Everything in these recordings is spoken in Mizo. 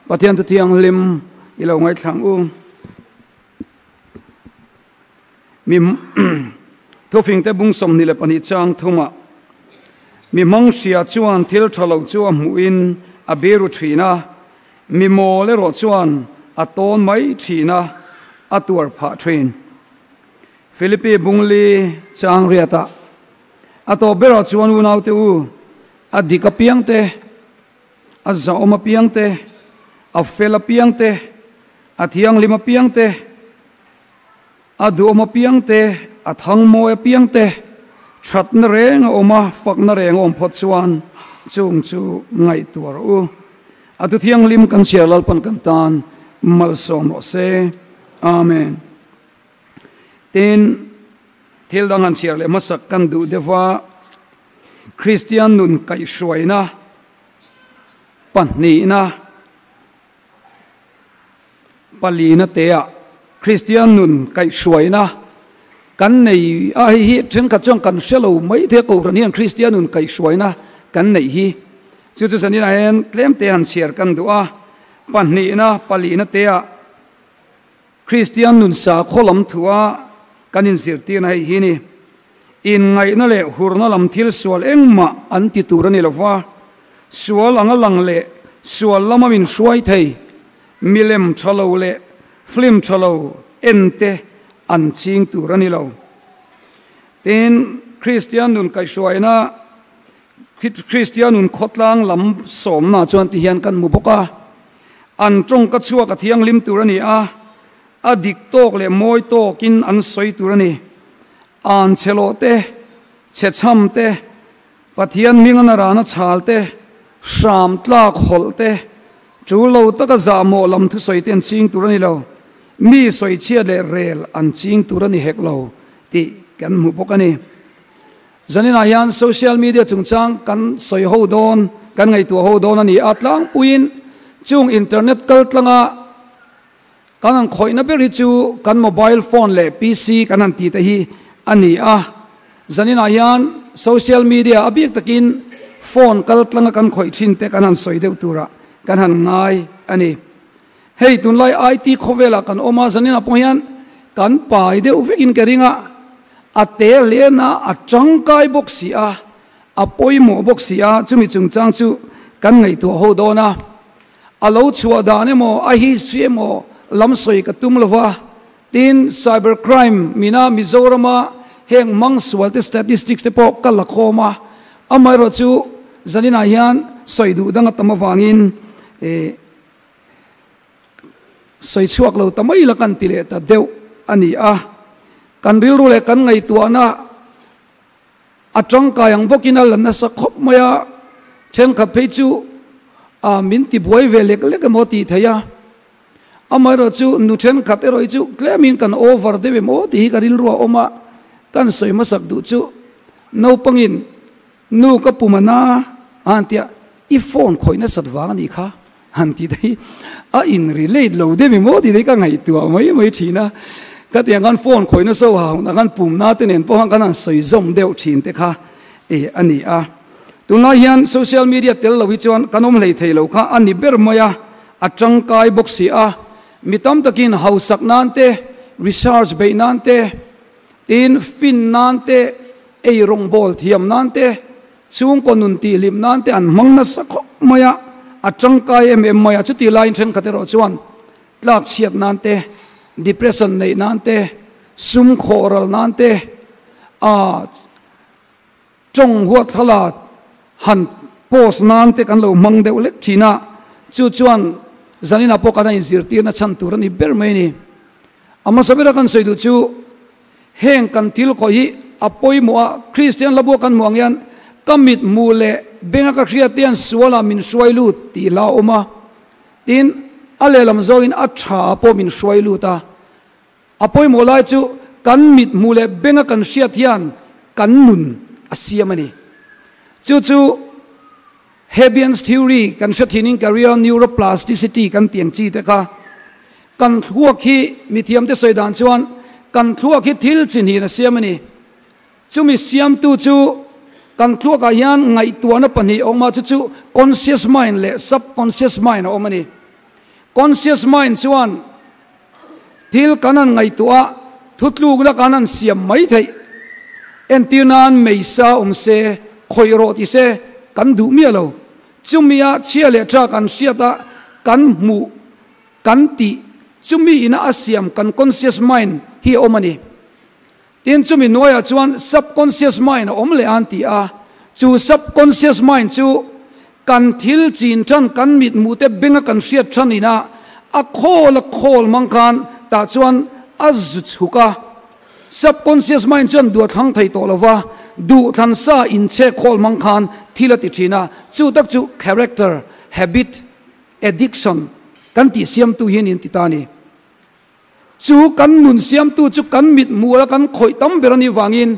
Pathian thu thianghlim i lo ngaithlang u. Mi thufingte bung 22 chang thumah mi hmang hria chuan thil tha lo chu a hmuhin a biru thin a, mi mawl erawh chuan a tawn mai thin a, a tuar phah thin. Philippi bungli chang riatah a tawp berah chuan unaute u, a dik apiang te, a zahawm apiang te, a fel apiang te, a thianghlim apiang te, a duhawm apiang te, a thangmawi apiang te, thatna reng a awm a, fakna reng a awm phawt chuan chung chu ngaihtuah rawh u. A thu thianghlim kan chhiar Lalpan kan tan malsawm rawh se. Amen. Tin, thil dang han chhiar leh hmasak kan duh deuh a, Kristian nun kaihhruaina pahnihna, palina teah Kristian nun kaihhruaina kan nei a, hei hi thenkhat chuan kan hre lo mai thei a, Kohhran hian Kristian nun kaihhruaina kan neih hi. Chu chu zaninah hian tlem te han chhiar kan duh a, pahnihna, palina teah Kristian nun sakhaw lam thua kan inzirtirna hei hi ni. Inngaihna leh hurna lam thil sual engmah an ti tur a ni lova, sual anga lang leh sual lama min hruai thei, milem tha lo leh film tha lo en te an ching tur a ni lo. Tin, Kristian nun kaihhruaina, Kristian nun khawtlang lam sawmna chuan ti hian kan hmu bawk a, an tawngka chhuak a thianghlim tur a ni a, a dik tawk leh mawi tawkin an sawi tur a ni. An chhe loh te, chhe chham te, Pathian hming a narana chhal te, hram tlak hawlh te, tul lo taka zahmawh lam thusawi te an ching tur a ni lo. Mi sawichhiat leh rel an ching tur a ni hek lo tih kan hmu bawk a ni. Zaninah hian social media chungchang kan sawi ho dawn, kan ngaihtuah ho dawn a ni a, tlangpuiin chung internet kal tlanga kan han khawihna ber hi chu kan mobile phone leh PC kan han tih te hi a ni a. Zaninah hian social media a bik takin phone kal tlanga kan khawih thin te kan han sawi deuh turah kan han ngai a ni. Hei tunlai IT khawvelah kan awm a, zaninah pawh hian kan pai deuh vekin ka ring a, a te hlen a, a tangkai bawk si a, a pawimawh bawk si a, chumi chungchang chu kan ngaihtuah ho dawn a. A lo chhuah dan emaw, a history emaw lam sawi ka tum lo va, tin cyber crime mina Mizorama heng hmang sual te statistics te pawh ka la khawm a, amaherawh chu zaninah hian sawi duh dang a tam avangin eh, Sawi chhuak lo ta mai la kan ti leh ta deuh a ni a, kan rilru leh kan ngaihtuahna a tangkai ang bawkin a la nasa khawp mai a, thenkhat phei chu a min ti buai ve lek lek emaw tih theih a, amaherawh chu nu thenkhat erawh hi chu tlemin kan over deuh emaw tih hi ka rilru a awm a, kan sawi hmasak duh chu naupangin Nu ka pum a na a han tia, i phone khawih nasat vang a nih kha han ti daih, a in relate lo deuh emaw ti daih ka ngaihtuah mai mai thin a, ka tiang khan phone khawih nasa ho hunah khan pum na te nen pawh khan kan han sawi zawm deuh thin te kha e a ni a. Tunlai hian social media tel lo hi chuan kan awm hlei thei lo kha a ni ber mai a, a tangkai bawk si a, mi tam takin hausak nan te, research beih nan te, Tin, fin nan te, ei rawngbâwl thiam nan te, chhungkaw nun tihhlim nan te an hmang nasa khawp mai a, a tangkai em em mai a. Chutih laiin thenkhat erawh chuan tlak chhiat nan te, depression neih nan te, sum khawh ral nan te, aa tawng huat thlalak han post nan te kan lo hmang deuh lek thin a, chu chuan zaninah pawh kan a inzirtirna chhan tur a ni ber mai a ni. A hmasa bera kan sawi duh chu heng kan thil khawih hi a pawimawh a, Kristian hla buak kan hmuh ang hian ka mit hmuh leh benga ka hriat te hian sualah min hruai lut tih hla a awm a, tin a lehlam zawngin a tha pawh min hruai lut a. A pawimawh lai chu kan mit hmuh leh benga kan hriat hian kan nun a siam a ni. Chu chu Hebbian's theory kan hre thinin career neuroplasticity kan tih ang chi te kha kan thluak hi mithiamte sawi dan chuan kan thluak hi thil chi hnin a siam a ni. Chumi siamtu chu kan thluakah hian ngaihtuahna pahnih a awm a, chu chu conscious mind leh subconscious mind a awm a ni. Conscious mind chuan thil kan han ngaihtuah a, thutlukna kan han siam mai theih. Entir nan meisa awm se, khawih rawh ti se kan duh miah lo. Chumia chhia leh tha kan hriat a, kan hmuh, kan tih, chumi ina a siam kan conscious mind hi a awm a ni. Tin, chumi hnuaiah chuan subconscious mind a awm leh a an ti a. Chu subconscious mind chu kan thil chin than, kan mithmuh te benga kan hriat than ina a khawl a khawl mang khan tah chuan a zu chhuk a. Subconscious mind chuan duh a thlang thei tawh lo va, duh thlan sa inchhek khawl mang khan thil a ti thin a. Chu tak chu character, habit, addiction kan tih siamtu hi a ni an ti ta a ni. Chu kan nun siamtu chu kan mit hmuh a kan khawih tam ber a nih vangin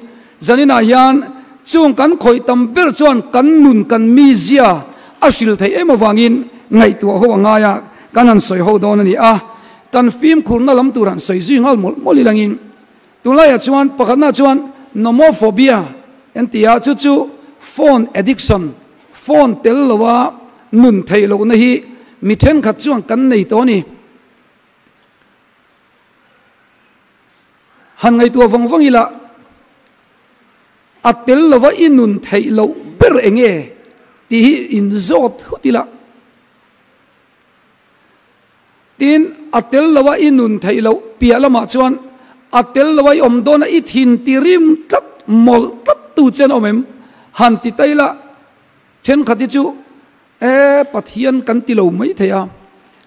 zaninah hian chung kan khawih tam ber chuan kan nun kan mizia a hril theih em avangin ngaihtuah ho a ngai a, kan han sawi ho dawn a ni a. Kan fimkhurna lam tur han sawi zui nghal mawlh mawlh ilangin tunlaiah chuan pakhatna chuan nomophobia an ti a, chu chu phone addiction, phone tel loa nun theih lohna hi mi thenkhat chuan kan nei tawh a ni. Han ngaihtuah vang vang ila, a tel lova i nun theih loh ber eng nge tih hi in zawt thut ila. Tin, a tel lova i nun theih loh piah lamah chuan a tel lova i awm dawna i thin ti rim tlat mawlh tlat tu che an awm em? Han ti ta ila, thenkhat hi chu E Pathian kan ti lo mai thei a,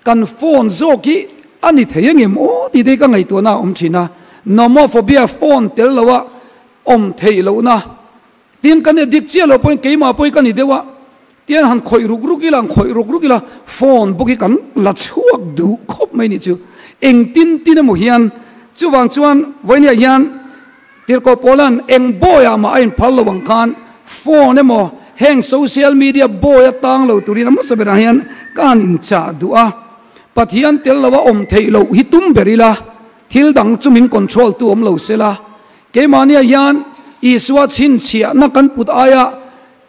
kan phone zawk hi a ni thei angem aw tih te hi ka ngaihtuahna a awm thin a, nomophobia phone tel lo a awm theih lohna tin kan addict chiah lo pawhin keimah pawhin ka ni deuh a, tian han khawih ruk ruk ila han khawih ruk ruk ila phone bawk hi kan la chhuak duh khawp mai nih chu engtin tin emaw hian chuvang chuan vawinia hian Tirhkoh Paula'n eng bawiah mah a inphal lo ang khan phone emaw heng social media bawi a tang lo turin a hmasa berah hian ka han inchah duh a. Pathian tel loa awm theih loh hi tum ber ila, thil dang chu min control tu awm lo sela. Keimahniah hian Isua chhinchhiahna kan put aia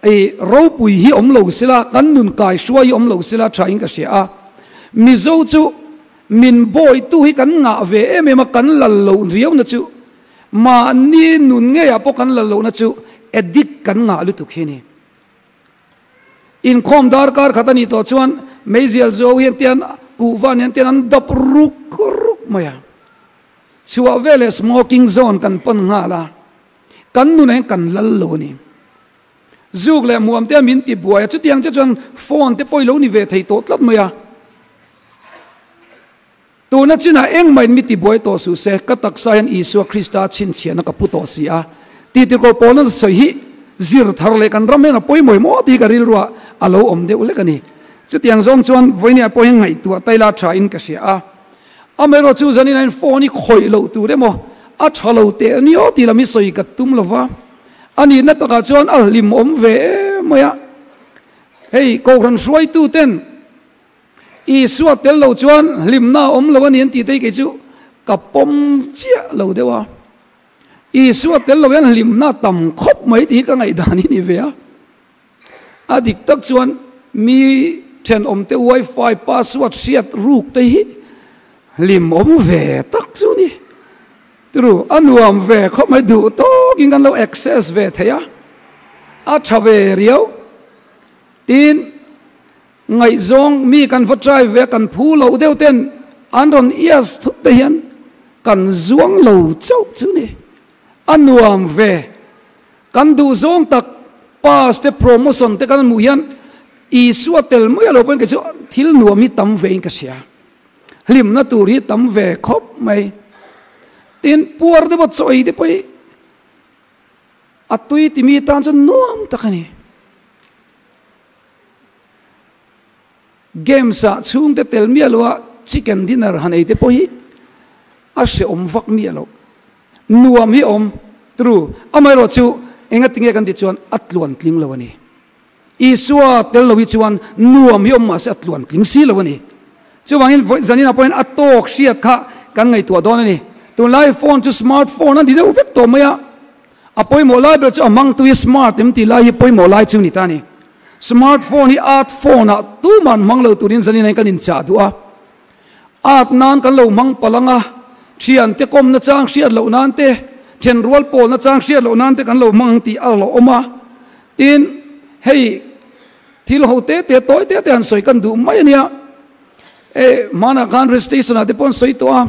ei ropui hi awm lo sela, kan nun kaihruai hi awm lo sela thain ka hria a. Mizo chu Min bawitu hi kan ngah ve em em a, kan lal loh riauna chu mahni nun ngeiah pawh kan lal lohna chu addict kan ngah lutuk hi a ni. Inkhawm darkar khat a nih tawh chuan meizial zo hian tian kuhva nen tian an dap ruk ruk mai a. Chhuah veleh smoking zone kan pan nghal a, kan nunah hian kan lal lo a ni. Zuk leh hmuam te a min ti buai a, chutiang che chuan phone te pawh i lo ni ve thei tawh tlat mai a. Tuna chinah engmah in mi ti buai tawh suh se, ka taksa hian Isua Krista chhinchhiahna ka pu tawh si a. Tihtirhkoh Paula sawi hi zir thar leh kan ram hian a pawimawih maw tih hi ka rilruah a lo awm deuh lek a ni. Chutiang zawng chuan vawinia pawh hian ngaihtuah taila tha in ka hria a. Amaherawh chu zanin ah hian phone hi khawih loh tur emaw a tha lo teh a ni aw tih lam hi sawi ka tum lo va. A nihna takah chuan a hlimawm ve em mai a. Hei Kohhran hruaituten Isua tel lo chuan hlimna a awm lo a ni an tih te hi kei chu ka pawm chiah lo deuh a. Isua tel lo hian hlimna a tam khawp mai tih hi ka ngaihdan hi a ni ve a. A dik tak chuan mi thenawmte wifi password hriat ruk te hi hlimawm ve tak chu a ni. Turu, a nuam ve khawp mai duh tawkin kan lo access ve thei a, a tha ve riau. Tin, ngaihzawng mi kan va try ve a, kan phu loh deuh ten an rawn ias thut te hian kan zuang lo chauh chu ni. A nuam ve. Kan duhzawng tak pass te promotion te kan hmuh hian Isua tel mai a lo pawhin kei chu thil nuam hi tam vein ka hria. Hlimna tur hi tam ve khawp mai. Tin, puar te pawh chaw ei te pawh hi a tui timi tan chuan nuam tak a ni. Games ah chhungte tel miah lo a chicken dinner han ei te pawh hi a hrehawm vak miah lo. Nuam hi awm true. Amaherawh chu engatinge kan tih chuan a tluan tling lo a ni. Isua tel lo hi chuan nuam hi awm mahse a tluan tling si lo a ni. Chuvangin vawi zanin ah pawhin a tawk hriat kha kan ngaihtuah dawn a ni. Tunlai phone chu smart phone a ni deuh vek tawh mai a. A pawimawh lai ber chu a hmangtu hi smart em tih lai hi pawimawh lai chu ni ta a ni. Smart phone hi art phone ah tuman hmang lo turin zanin ah hian kan inchah duh a. At nan kan lo hmang palh ang a, thiante kawmna chang hriat loh nan te, thenrual pawlna chang hriat loh nan te kan lo hmang ang tih a hlauhawm a. Tin, hei thil ho te te tawi te te han sawi kan duh mai a nia. E, hmanah khan registration ah te pawh an sawi tawh a.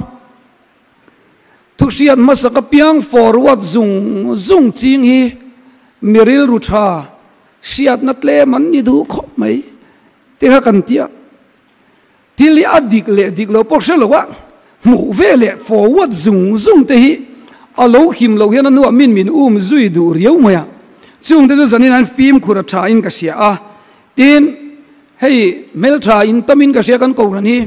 Thuhriat hmasak apiang forward zung zung ching hi mi rilru tha hriatna tlem an ni duh khawp mai te kha kan ti a. Thil hi a dik leh dik lo pawh hre lo a, hmuh ve leh forward zung zung te hi a lo him lo hian a hnuah min min um zui duh riau mai a. Chung te chu zanin an fimkhur a tha in ka hria a. Tin, hei hmeltha in tamin ka hria kan kohhran hi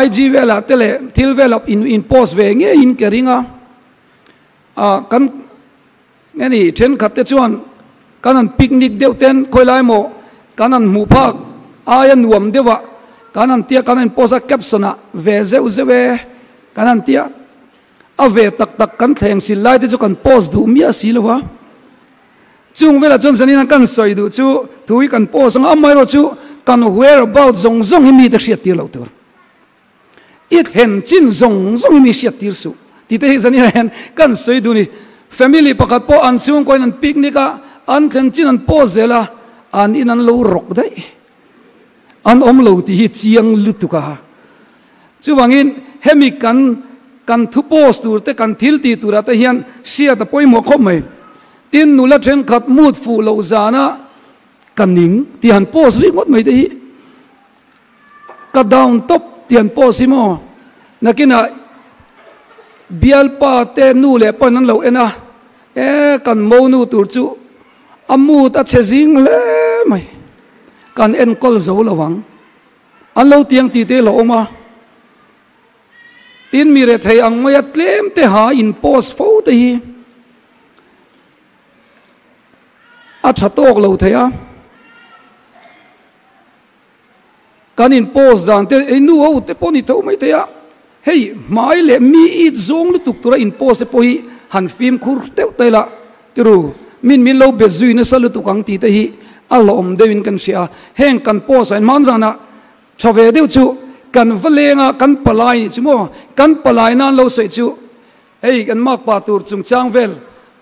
IG velah te leh thil velah in in post ve ngeiin ka ring a. Ah kan Nge ni, thenkhat te chuan kan han picnic deuh ten khawi lai maw kan han hmuh phak aia nuam deuh ah kan han tia kan han post a caption ah ve zeuh zeuh e kan han tia a ve tak tak kan thleng sil lai te chu kan post duh miah si lo a. Chung velah chuan zanin an kan sawi duh chu thu hi kan post ang a, amaherawhchu kan whereabout zawng zawng hi mite hriat tir loh tur. I thlen chin zawng zawng hi mi hriat tir suh tih te hi zanin ah hian kan sawi duh a ni. Family pakhat pawh an chhungkaw in an picnic a, an thlen chin an post zel a, an in an lo rawk daih. An awm lo tih hi chiang lutuk a. Chuvangin hemi kan kan thu post tur te kan thil tih turah te hian hriat a pawimawh khawp mai. Tin nula thenkhat mood fuh loh zana ka ning tih han post ringawt mai te hi. Ka down top tih an post hi maw? Nakinah bialpa te nu leh pawn an lo en a, e kan monu tur chu a mood a chhe zing hle mai, kan enkawl zo lo ang, an lo tiang tih te lo awm a. Tin mi rethei ang maia tlem te ha in post fo te hi a tha tawk lo thei a. Kan in post dan te hei nu ho te pawh ni tho mai thei a, hei hmai leh mi it zawng lutuk tura in post te pawh hi han fimkhur deuh ta ila tiru min min lo bet zui nasa lutuk ang tih te hi a hlawhawm deuhin kan hria a, heng kan post ah hian hmanzana tha ve deuh chu kan va leng a kan palai nih chu maw kan palai nan lo sawi chu hei kan makpa tur chungchang vel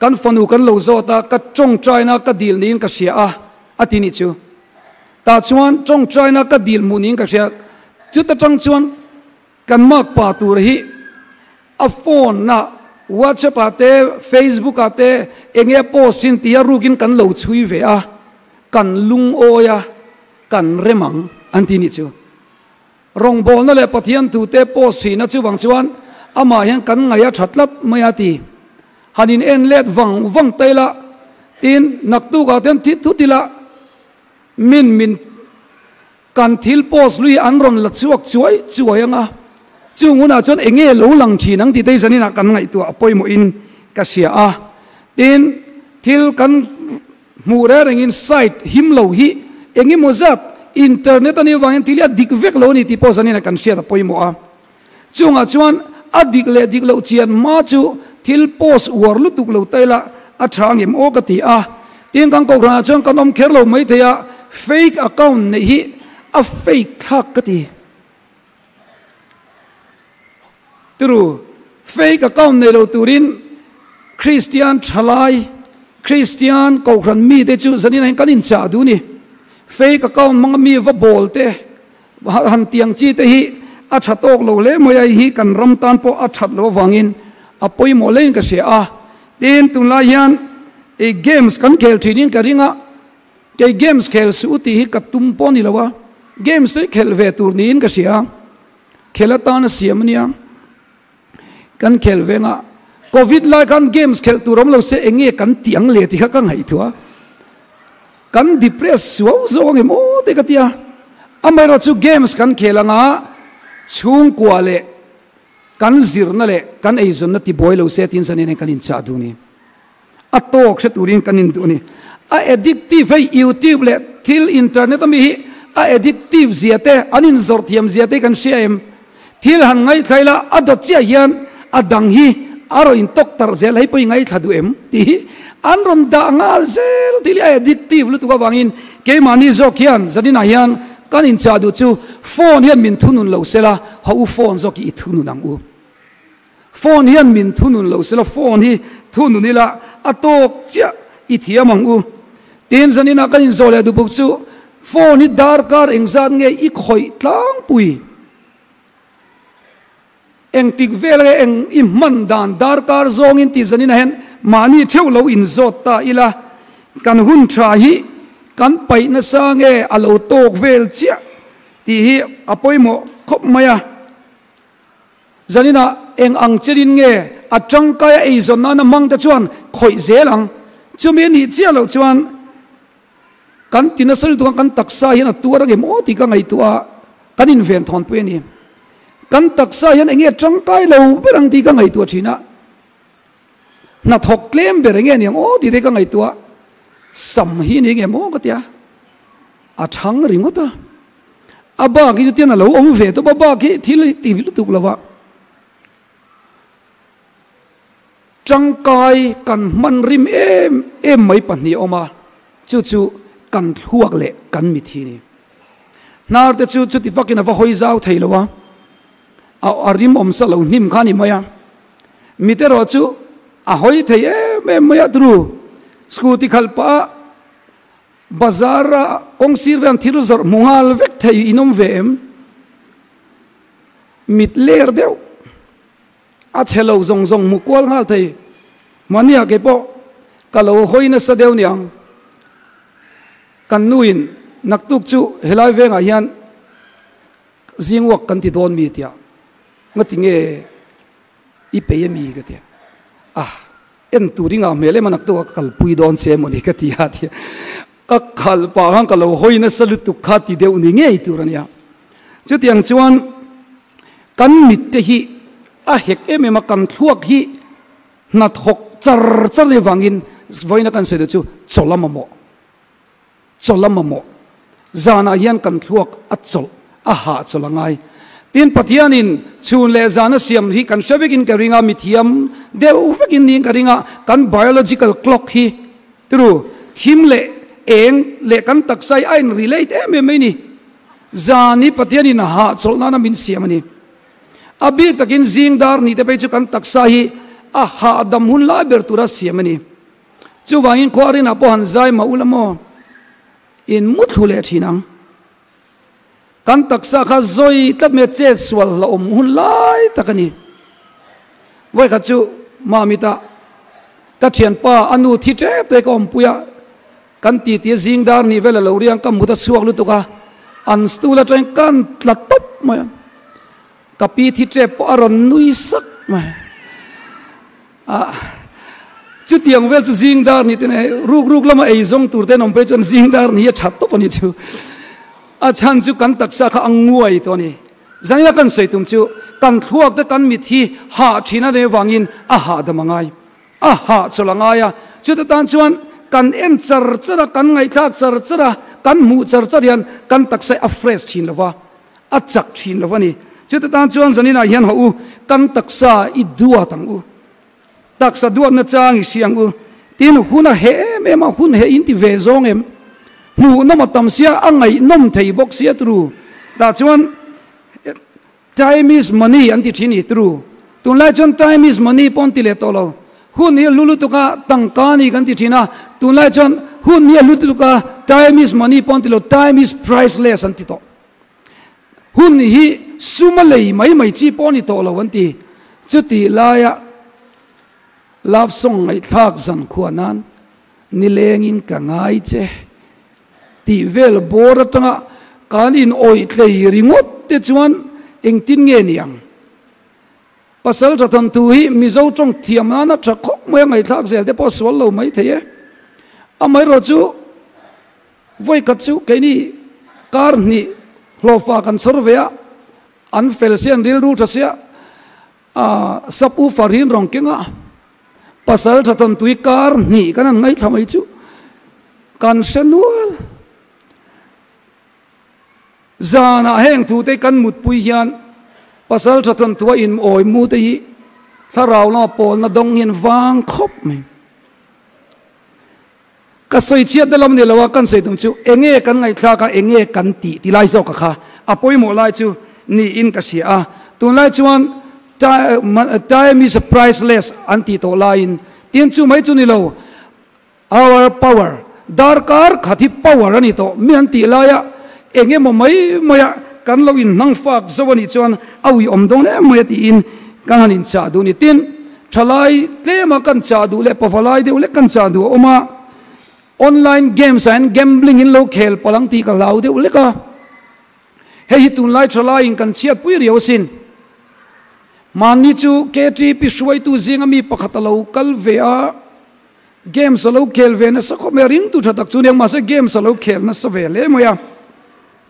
kan fanu kan lo zawt a ka tawngtaina ka dil niin ka hria a a ti nih chu. Tah chuan tawngtaina ka dil hmuh niin ka hria. Chuta tang chuan kan makpa tur hi a phone ah WhatsApp ah te Facebook ah te eng nge a post thin tia rukin kan lo chhui ve a, kan lungawi a, kan rem ang an ti nih chu. Rawngbawlna leh Pathian thu te post thina chuvang chuan amah hian kan ngaih a tha tlat mai a ti. Han in en let vang vang ta ila tin naktukah te hian thit thut ila min min kan thil post lui an rawn la chhuak chuai chuai ang a, chung hunah chuan eng nge lo lang thin ang tih te hi zaninah kan ngaihtuah a pawimawhin ka hria a. Tin thil kan Hmuh reng rengin site him lo hi eng emaw zat internet a nih avangin thil hi a dik vek lo a ni tih pawh zanin a kan hriat a pawimawh a. Chungah chuan a dik leh dik loh chian hma chu thil post uar lutuk lo ta ila a tha angem aw ka ti a. Tin kan kohhranah chuan kan awm kher lo maithei a, fake account neih hi a fake thlak ka ti. Turu, fake account nei lo turin Kristian thalai, Kristian kohhran mite chu zanin ah hian kan inchah duh ni. Fake account hmanga mi va bawl te, han tiang chi te hi a tha tawk lo hle mai a, hei hi kan ram tan pawh a that loh avangin a pawimawh hlein ka hria a. Tin, tunlai hian games kan khel thinin ka ring a. Kei games khel suh u tih hi ka tum pawh a ni lo a, games hi khelh ve tur niin ka hria, khel atana siam a nia, kan khel ve nga, Covid lai khan games khelh tur awm lo se eng nge kan tih ang le tih kha ka ngaihtuah a, kan depress suau zawk ang em aw te ka ti a, amaherawh chu games kan khel anga chhungkua leh kan zirna leh kan eizawnna tibuai lo se tiin zanin kan inchah duh a ni. A tawk hre turin kan induh a ni. A addictive hei YouTube leh thil internet ami hi a addictive zia te an inzawrh thiam zia te kan hria em? Thil han ngaithla ila a dawt chiah hian a dang hi a rawn intawk tarh zel hei pawh i ngaithla duh em tih hi an rawn dah nghal zel thil hi a addictive lutuk avangin keimahni zawk hian zaninah hian Kan inchah duh chu phone hian min thunun lo sela, haw u phone zawk hi i thunun ang u. Phone hian min thunun lo sela, phone hi thunun ila a tawk chiah i thiam ang u. Tin, zaninah kan inzawh leh duh bawk chu phone hi darkar engzat nge i khawih tlangpui? Engtik vel nge eng i hman dan darkar zawngin tih zaninah hian mahni theuh lo inzawt ta ila, kan hun tha hi kan paih nasa nge a lo tawk vel chiah tih hi a pawimawh khawp mai a. Zaninah eng ang chenin nge a tangkaia eizawn nana hmang te chuan khawih zel ang. Chumi a nih chiah loh chuan kan ti nasa lutuk a, kan taksa hian a tuar ang em aw tih ka ngaihtuah a, kan inven thawnpui a ni. Kan taksa hian enge tangkai lo ber ang tih ka ngaihtuah thin a, hnathawk tlem ber enge ni ang aw tih te ka ngaihtuah a, sam hi ni nge maw ka tia, a thang ringawt a. A bak hi chu tian a lo awm ve tawp a, bak hi thil ti lutuk lo a, tangkai kan hman rim em em mai pahnih a awm a, chu chu kan thluak leh kan mit hi a ni. Hnar te chu chuti vakin a va hawi zau thei lo a, a rim awm sa lo hnim kha a ni mai a, mit erawh chu a hawi thei em em mai a turu scooty khalh pah a, Bazar a kawng sir vel thil zawrh hmu nghal vek thei in awm ve em? Mit ler deuh a chhe lo zawng zawng hmu kual nghal thei. Mahniah kei pawh ka lo hawi nasa deuh niang. Kan nuin naktuk chu helai vengah hian zing uak kan ti dawn mi tia ngati nge i pei ami ka tia. Ah! En tur i ngah hmel em a naktuk a ka kalpui dawn che emaw ni ka ti a ti a. Ka khalh pah khan ka lo hawi nasa lutuk kha ti deuh ni ngei tur a nia. Chutiang chuan kan mit te hi a hek em em a, kan thluak hi hnathawk char char ni vangin vawiina kan sawi duh chu chawlh a mamawh. Chawlh a mamawh. Zanah hian kan thluak a chawlh, a hahchawlh a ngai. Tin, Pathianin chhun leh zan a siam hi kan hre vekin ka ring a, mithiam deuh vekin niin ka ring a, kan biological clock hi turu thim leh eng leh kan taksa hi a in relate em em mai ni. Zan hi Pathianin a hahchawlh nana min siam a ni. A bik takin zing dar nih te phei chu kan taksa hi a hahdam hun lai ber tura siam a ni. Chuvangin khuarinah pawh han zai mah ula maw? In mu thlu leh thin ang. Kan taksa kha zawi tlat mai a chet sual hlauhawm hun lai tak a ni. Vawikhat chu Mamita ka thianpa a nu thi tep te ka awmpui a, kan titi a zing dar nih vel a lo riang ka mut a chhuak lutuk a, an stool atangin kan tla tawp mai a, ka pi thi tep pawh a rawn nui sak mai. Ah, chutiang vel chu zing dar ni te nei, ruk ruk lama ei zawng tur te an awm phei chuan zing dar ni hi a that tawp a ni chu. A chhan chu kan taksa kha a nguai tawh a ni. Zanina kan sawi tum chu kan thluak te kan mit hi hah thin a nei avangin a hahdam a ngai, a hahchawlh a ngai a. Chuta tan chuan kan en char char a, kan ngaihthlak char char a, kan hmuh char char hian kan taksa hi a fresh thin lo va. A chak thin lo a ni. Chuta tan chuan zaninah hian haw u, kan taksa i duat ang u. Taksa duatna chang i hria ang u. Tin, hun a heh em em a, hun heh in ti ve zawng em? Hmuhnawm a tam sia, a ngaihnawm thei bawk sia turu. Tah chuan time is money an ti thin i turu. Tunlai chuan time is money pawh an ti leh tawh lo. Hun hi a hlu lutuk a, tangka a ni kan ti thin a. Tunlai chuan hun hi a hlu lutuk a, time is money pawh an ti lo, time is priceless an ti tawh. Hun hi sum a lei mai mai chi pawh a ni tawh lo an ti. Chutih laia love song ngaihthlak zan khuah nan nilengin ka ngai che tih vel bawr atanga kan in awih tlei ringawt te chuan engtin nge ni ang? Pasal tha thawnthu hi Mizo tawng thiam nana tha khawp mai a ngaihthlak zel te pawh a sual lo mai thei e. Amaherawh chu Vawikhat chu keini kar hnih hlawhfa kan chhawr ve a, an fel sia, an rilru tha sia, sap u farhin rawn keng a, pasal tha tawntui kar hnih kan han ngaithla mai chu kan hre nual. Zanah heng thute kan mutpui hian pasal tha tawntua in awi mu te hi thlarau lama pawlna dawng hian vang khawp mai. Ka sawi chhiatna lam ni lo a, kan sawi tum chu enge kan ngaihthlak a, enge kan tih ti lai zawk a kha a pawimawh lai chu niin ka hria a. Tunlai chuan time is priceless an tih tawh laiin tin chu mai chu ni lo, our power, darkar khat hi power a ni tawh mi an tih laia eng emaw mai maia kan lo inhnang fak zo a nih chuan a uiawm dawn em mai a tiin kan han inchah duh a ni. Tin, thalai tlema kan chah duh leh pavalai deuh lek kan chah duh a awm a, online games ah hian gambling in lo khel palh ang tih ka hlau deuh lek a. Hei hi tunlai thalaiin kan chhiatpui riau asin. Mahni chu KTP hruaitu zinga mi pakhat a lo kal ve a, Games a lo khel ve nasa khawp mai a, ringtu tha tak chu nia mahse games a lo khel nasa ve hle mai a,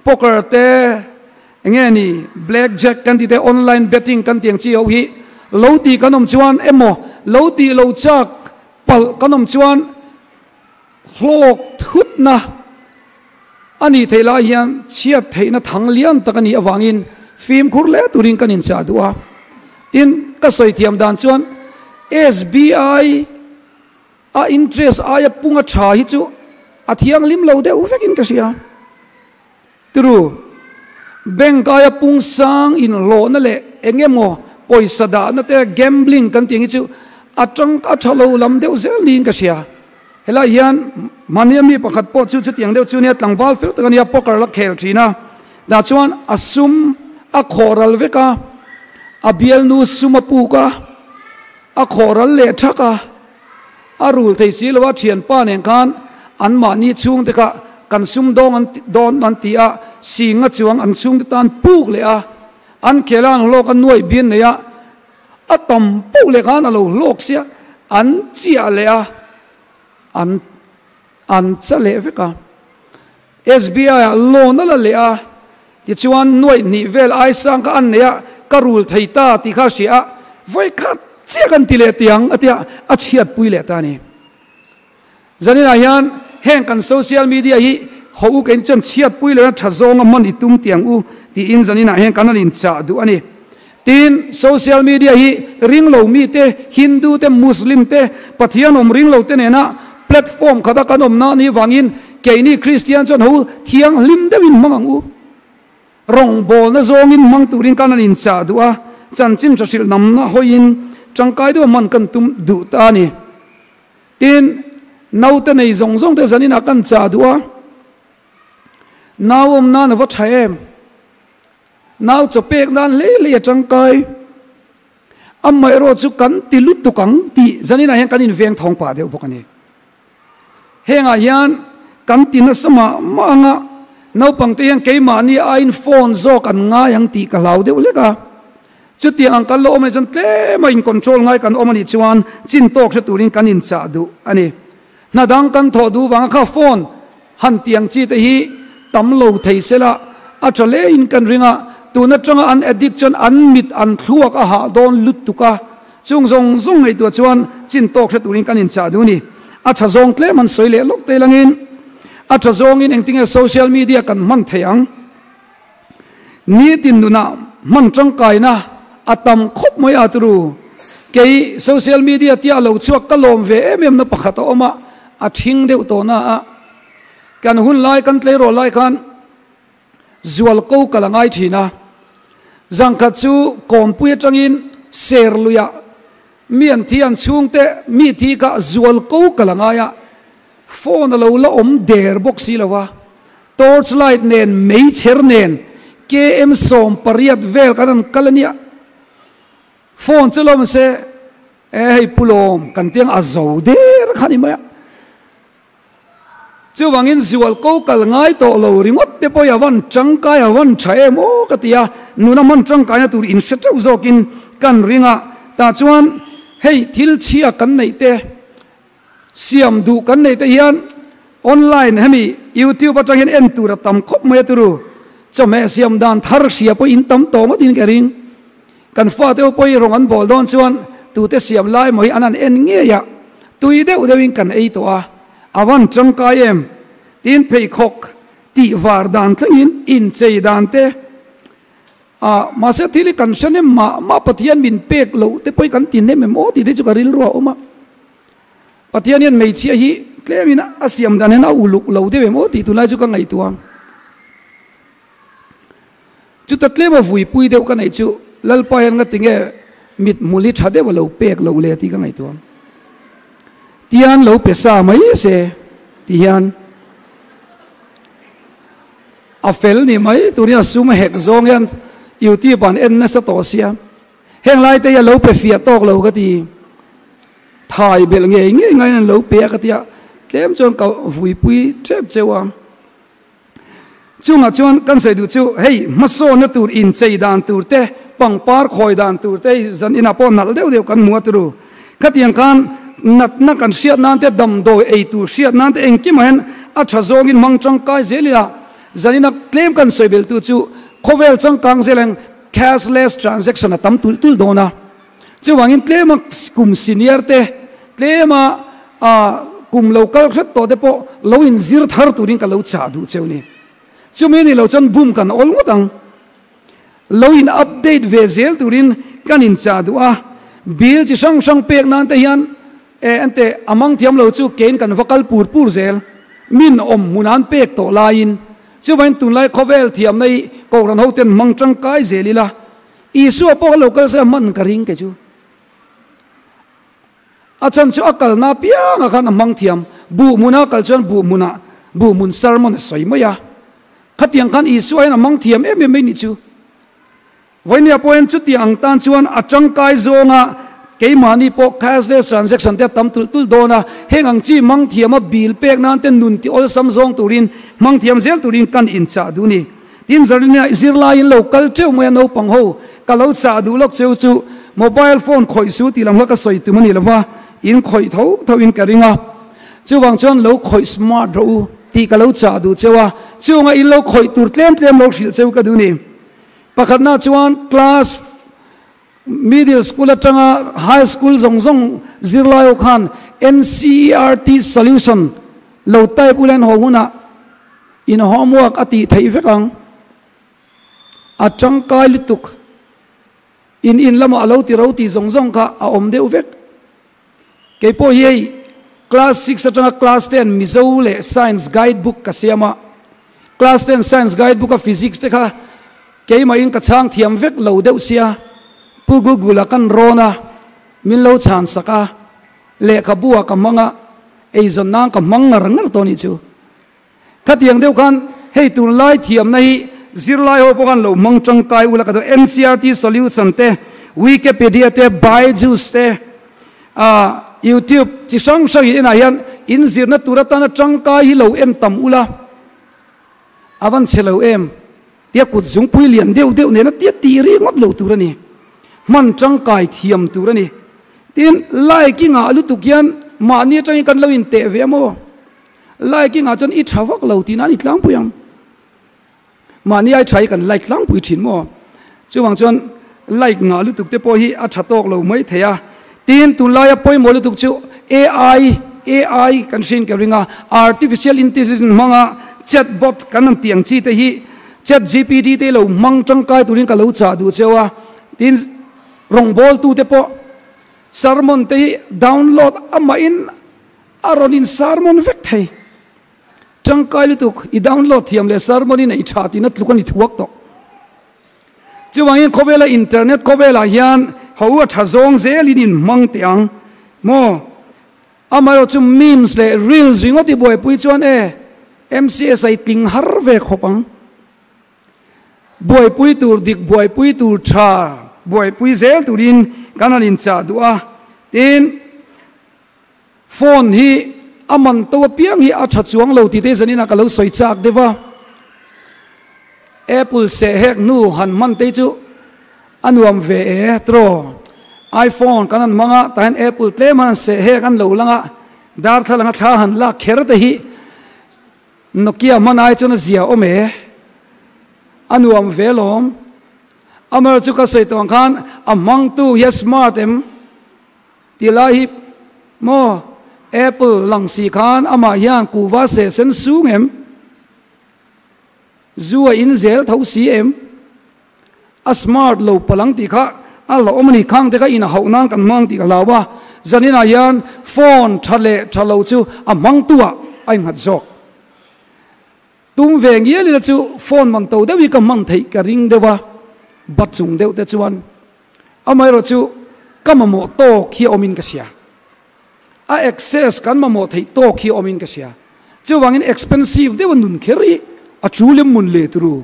poker te enge ni black jack kan tih te online betting kan tih ang chi ho hi lo tih kan awm chuan emaw lo tih lo chak palh kan awm chuan hlawk thutna a nih theih lai hian chhiat theihna thang lian tak a nih avangin fimkhur hle turin kan inchah duh a. Tin, ka sawi thiam dan chuan SBI a interest aia punga tha hi chu a thianghlim lo deuh vekin ka hria. Turu, bank aia pung sang inhlawhna leh eng emaw pawisa dahna te gambling kan tih ang hi chu a tang a tha lo lam deuh zel niin ka hria. Helai hian mahnia mi pakhat pawh chu chutiang deuh chu nia tlangval fel tak a nia poker la khel thin a, tah chuan a sum a khawh ral vek a, a bialnu sum a puk a, a khawh ral leh thak a, a rul thei si lo a, thianpa nen khan an mahni chhungte kha kan sum dawng an dawn an ti a, singa chuang an chhungte tan puk leh a, an khel a an hlawk a nuaih bian nei a, A tam poh leh khan a lo hlawk sia, an chiah leh a, an an cha leh vek a. SBI ah loan a la leh a, tichuan nuaih hnih vel aisang kha an nei a, ka rul thei ta tih kha a hria a, vawi khat chiah kan ti leh tiang a tia, a chhiatpui leh ta a ni. Zaninah hian heng kan social media hi ho u kein chuan chhiatpui lehna tha zawnga hman i tum tiang u tiin zaninah hian kan han inchah duh a ni. Tin, social media hi ringlo mite, Hindu te, Muslim te, Pathian awm ringlo te nena platform khata kan awm na ni vangin keini Kristian chuan ho thianghlim deuhin hmang ang u. Rawngbawlna zawngin hmang turin kan han inchah duh a, chanchin tha hrilh namna hawiin tangkai deuha hman kan tum duh ta a ni. Tin, naute nei zawng zawng te zanin ah kan chah duh a, nau awm nan a va tha em? Nau chaw pek nan hlei hlei a tangkai. Amaherawh chu kan ti lutuk ang tih zanin ah hian kan inveng thawng pah deuh bawk a ni. Hengah hian kan ti nasa mah mah ang a, naupang te hian keimahni aiin phone zawk an ngai ang tih ka hlau deuh hlek a. Chutiang ang kan lo awm anih chuan tlema in control ngai kan awm anih chuan chin tawk hre turin kan inchah duh a ni. Hna dang kan thawh duh vanga kha phone han tiang chi te hi tam lo thei sela a tha hle in kan ring a, tun atanga an addict chuan an mit an thluak a hah dawn lutuk a, chung zawng zawng ngaihtuah chuan chin tawk hre turin kan inchah duh a ni. A tha zawng tlem han sawi leh lawk te langin a tha zawngin engtinge social media kan hman thei ang. Nitin nunah hman tangkaina a tam khawp mai a turu. Kei social media tia lo chhuak ka lawm ve em em na pakhat a awm a, a thing deuh tawh na a. Kan hun lai kan tleirawl lai khan zual ko kal a ngai thin a. Zangkhat chu kawnpui atangin ser luiah mi an thi an chhungte mi thi kha zual ko kal a ngai a. Phone a lo la awm der bawk si lo a. Torch light nen meichher nen KM 18 vel kan han kal a nia. Phone chu lo se e hei pu lawm kan tiang a zo der kha ni mai a. Chuvangin zual ko kal ngai tawh lo ringawt te pawh hi a van tangkai a van tha em aw ka ti a, nuna hman tangkaina tur in hre teuh zawkin kan ring a. Tah chuan hei thil chhia kan neih te Siam duh kan neih te hian online hemi youtube atang hian en tur a tam khawp mai a turu. Chawhmeh siam dan thar hria pawh in tam tawh ngawt in ka ring. Kan fate ho pawh hi rawng an bawl dawn chuan tute siam lai maw hi an han en ngei a, tui deuh deuh in kan ei tawh a, a van tangkai em? Tin pheikhawk tih var dan thleng in inchei dan te A, mahse thil hi kan hre nem mah mah Pathian min pek loh te pawh hi kan ti nem em aw tih te chu ka rilru a awm a. Pathian hian hmeichhia hi Tlemin a siam dan hian a uluk lo deuh em aw tih tunlai chu ka ngaihtuah ang. Chuta tlema vuipui deuh ka neih chu Lalpa hian nga tinge mit hmul hi tha deuh a lo pek loh le tih ka ngaihtuah ang. Tian lo pe sa mai se ti hian a fel ni mai turin a sum a hek zawng hian YouTube an en nasa tawh sia. Heng lai te hi a lo pe fiah tawk lo ka ti. Thai belh ngei ngei ngaiin an lo pe a ka ti a, tlem chuan ka vuipui tep cheu a. Chungah chuan kan sawi duh chu hei hmasawnna tur inchei dan tur te, pangpar khawi dan tur te hei zan inah pawh nalh deuh deuh kan hmu a turu. Khatiang khan natna kan hriat nan te, damdawi ei tur hriat nan te engkimah hian a tha zawngin hmang tangkai zel ila zan ina tlem kan sawi belh tu chu khawvel changkang zel ang cashless transaction a tam tulh tulh dawn a. Chuvangin tlema kum senior te, tlema kum lo kal hret tawh te pawh lo inzir thar turin ka lo chah duh cheu ni. Chumi ni lo chuan bum kan awl ngawt ang. Lo in update ve zel turin kan inchah duh a. Bill chi hrang hrang pek nan te hian e ente a mang thiam lo chu kein kan va kal pur pur zel. Min awm hmun an pek tawh laiin. Chuvangin tunlai khawvel thiamna hi Kohhran hoten hmang tangkai zel ila. Isua pawh a lo kal se a hman ka ring kei chu. A chan chu a kalna apiangah khan a hmang thiam. Buh hmuna a kal chuan buh hmunah buh hmun sermon a sawi mai a. Khatiang khan Isua hian a hmang thiam em em mai nih chu. Vawinia pawh hian chutiang ang tan chuan a tangkai zawnga keimahni pawh cashless transaction te a tam tulh tulh dawn a. Heng ang chi hmang thiama bill pek nan te nun ti awlsam zawng turin hmang thiam zel turin kan inchah duh ni. Tin Zarina zirlaiin lo kal teuh mai a naupang ho ka lo chah duh lawk cheu chu mobile phone khawih su tih lam kha ka sawi tum a ni lova in khawih tho tho in ka ring a chuvang chuan lo khawih smart rawh u tih ka lo chah duh cheu a chunga in lo khawih tur tlem tlem lo hrilh cheu ka duh ni pakhatna chuan class Middle school atanga high school zawng zawng zirlai ho khan NCERT solution lo type ula in haw hunah in homework a tih theih vek ang. A tangkai lutuk. In in lamah a lo ti ro tih zawng zawng kha a awm deuh vek. Kei pawh hi hei class six atanga class ten Mizo leh science guide book ka siam a, class ten science guide book a physics te kha keimahin ka chhang thiam vek lo deuh sia, Pu Google a kan rawn a, min lo chhan sak a, lehkhabu ah ka hmang a, eizawn nan ka hmang ngar ngar tawh anih chu. Khatiang deuh khan hei tunlai thiamna hi zirlai ho pawh khan lo hmang tangkai ula ka duh. NCERT solution te, Wikipedia te, Byju's te, ah YouTube chi hrang hrang in enah hian in zirna tur atana tangkai hi lo en tam ula a van chhe lo em tia kut zungpui lian deuh deuh nena tia tih ri ngawt lo tur a ni. Hman tangkai thiam tur a ni. Tin, like i ngah lutuk hian mahni atangin kan lo inteh ve a maw? Like i ngah chuan i tha vak lo tih nan i tlangpui ang. Mahni ai tha hi kan like tlangpui thin maw? Chuvang chuan like ngah lutuk te pawh hi a tha tawk lo mai thei a. Tin, tunlaia pawimawh lutuk chu AI, AI kan hriin ka ring a, Artificial Intelligence hmanga chatbot kan han tih ang chi te hi ChatGPT te lo hmang tangkai turin ka lo chah duh cheu a. Tin, rawngbawltute pawh sermon te hi download amahin A rawn in sermon vek thei. Tangkai lutuk i download thiam leh sermon i nei tha tihna tluk a ni thuak tawh. Chuvangin khawvela internet khawvelah hian ho a tha zawng zelin in hmang teh ang maw? Amaherawh chu memes leh reels ringawt i buaipui chuan e MCS a i tling har ve khawp ang. Buaipui tur dik buaipui tur tha buaipui zel turin kan han inchah duh a, tin Phone hi a man to apiang hi a tha chuang lo tih te zanin ah ka lo sawi chak deuh a. Apple seh hek hnu han hman te chu a nuam ve e tiraw. iPhone kan han hmang a tah hian Apple tlem han seh hek an lo lang a, darthlalang a thla han lak kher te hi Nokia hman ai chuan a zia awm e. A nuam ve lawm. Amaherawhchu chu ka sawi tawh ang khan a hmangtu hi a smart em? Ti lai hi maw Apple lang si khan amah hian kuhva seh sen sung em? Zu a in zel tho si em? A smart lo palang tih kha a la awm a ni. Khang te kha in a hauh nan kan hmang tih ka hlau a, zaninah hian phone tha leh tha lo chu a hmangtu ah a innghat zawk. Tum ve ngial ila chu phone man to deuh hi ka hman theih ka ring deuh a, bat chung deuh te chuan amaherawh chu ka mamawh tawk hi a awmin ka hria. A access kan mamawh theih tawk hi a awmin ka hria. Chuvangin expensive deuha nun kher hi a tul em mun leh turu.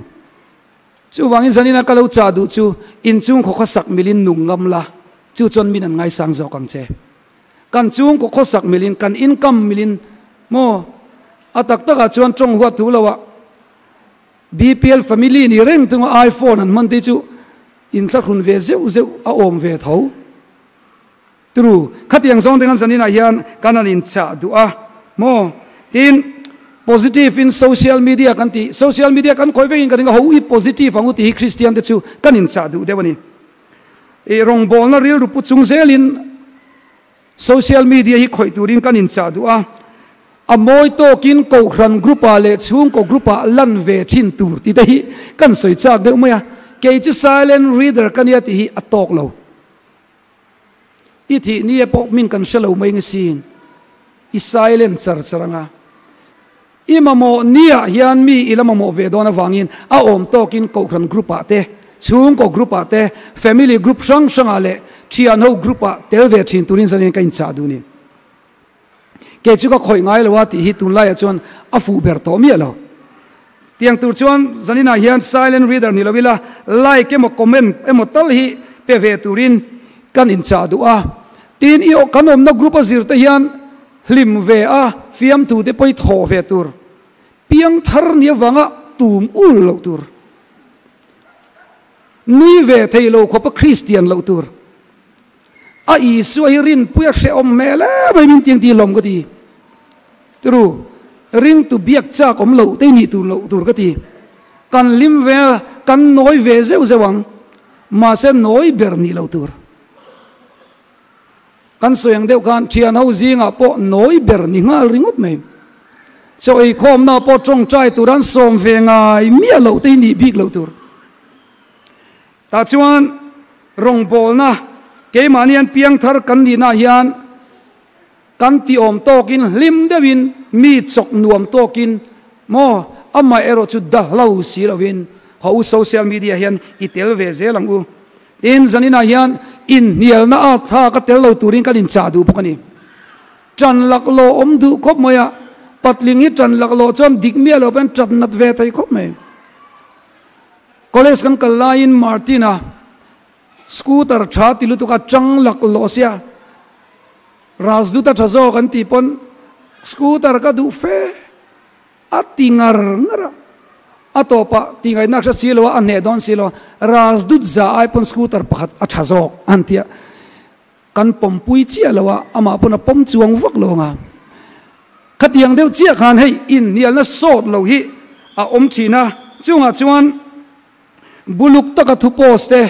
Chuvangin zanina ka lo chah duh chu inchung khaw khawsak milin nung ngam la, chu chuan min an ngaisang zawk ang che. Kan chhungkaw khawsak milin, kan income milin maw? A tak takah chuan tawng huat thu loah BPL family ni reng tunga iPhone an hman te chu inthlahrun ve zeuh zeuh a awm ve tho. Turu, khatiang zawng te kan zaninah hian kan han inchah duh a maw? Tin, positive in social media kan tih, social media kan khawi vekin kan ring a, ho i positive ang u tih hi Kristian te chu kan inchah duh deuh a ni. I rawngbawlna rilru pu chung zelin social media hi khawih turin kan inchah duh a, a mawi tawkin kohhran group ah leh chhungkaw group ah lan ve thin tur tih te hi kan sawi chak deuh mai a, kei chu silent reader ka nia tih hi a tawk lo. I thih ni e pawh min kan hre lo mai nge sin, i silent char char anga. I mamawh niah hian mi i la mamawh ve dawn avangin a awm tawkin kohhran group ah te, chhungkaw group ah te, family group hrang hrangah leh thianho group ah tel ve thin turin zanin ka inchah duh ni. Kei chu ka khawih ngai lo a tih hi tunlaiah chuan a fuh ber tawh miah lo. Tiang tur chuan zaninah hian silent reader ni lo ila like emaw comment emaw tal hi pe ve turin kan inchah duh a. Tin i kan awmna group a zir te hian Hlim ve a, fiamtu te pawh i thawh ve tur, piang thar ni avanga tum ul loh tur, nui ve thei lo khawpa Kristian loh tur. A Isua hi rinpui a hrehawm hmel em mai min tiang ti hlawm ka ti. Tiru, ringtu biak chak awm loh te nih tur loh tur ka ti. Kan hlim ve a, kan nawi ve zeuh zeuh ang, mahse nawi ber nih loh tur. Kan sawi ang deuh khan thian ho zingah pawh nawi ber ni nghal ringawt mai. Chaw eikhawmna pawh tawngtai tur an sawm ve ngai miah loh te hi nih bik loh tur. Tah chuan rawngbawlna keimahni an piangthar kan nihna hian kan ti awm tawkin hlim deuhin mi chawk nuam tawkin maw amah erawh chu dahlo si loin haw u social media hian i tel ve zel ang u. Tin, zaninah hian inhnialna a thlak a tel lo turin kan inchah duh bawk a ni. Ṭan laklawh awm duh khawp mai a, patling hi ṭan laklawh chuan dik miah lo pawhin ṭat nat ve thei khawp mai. College kan kal laiin Martin-a scooter ṭha ti lutuk a ṭang laklawh sia, Rajduta ṭha zawk an tih pawn scooter ka duh fe. A ti ngar ngar a, a tawpah ti ngaihna hre si lo a, a hneh dawn si lo a, Rajdoot za ai pawn scooter pakhat a tha zawk a han ti a, kan pawmpui chiah lo a, amah pawn a pawm chuang vak lo ang a. Khatiang deuh chiah khan hei inhnialna sawt lo hi a awm thin a, chungah chuan buluk taka thu post te,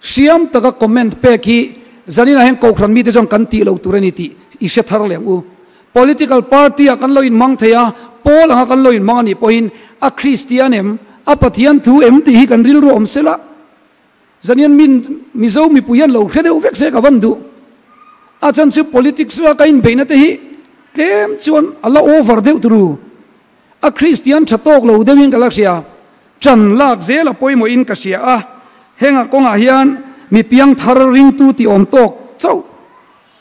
Hriam taka comment pek hi zaninah hian Kohhran mite chuan kan tih lo tur a ni tih i hre thar leh ang u. Political party ah kan lo inhmang thei a, pawl anga kan lo inhmang a nih pawhin a Kristian em, a Pathian thu em tih hi kan rilru awm sela. Zanian min Mizo mipui hian lo hre deuh vek se ka van duh. A chan chu politics a ka inbeihna te hi tlem chuan a la over deuh turu. A Kristian tha tawk lo deuhin ka la hria. Ṭan lak zel a pawimawhin ka hria a, hengah kawngah hian mi piangthar ringtu tih awm tawk chauh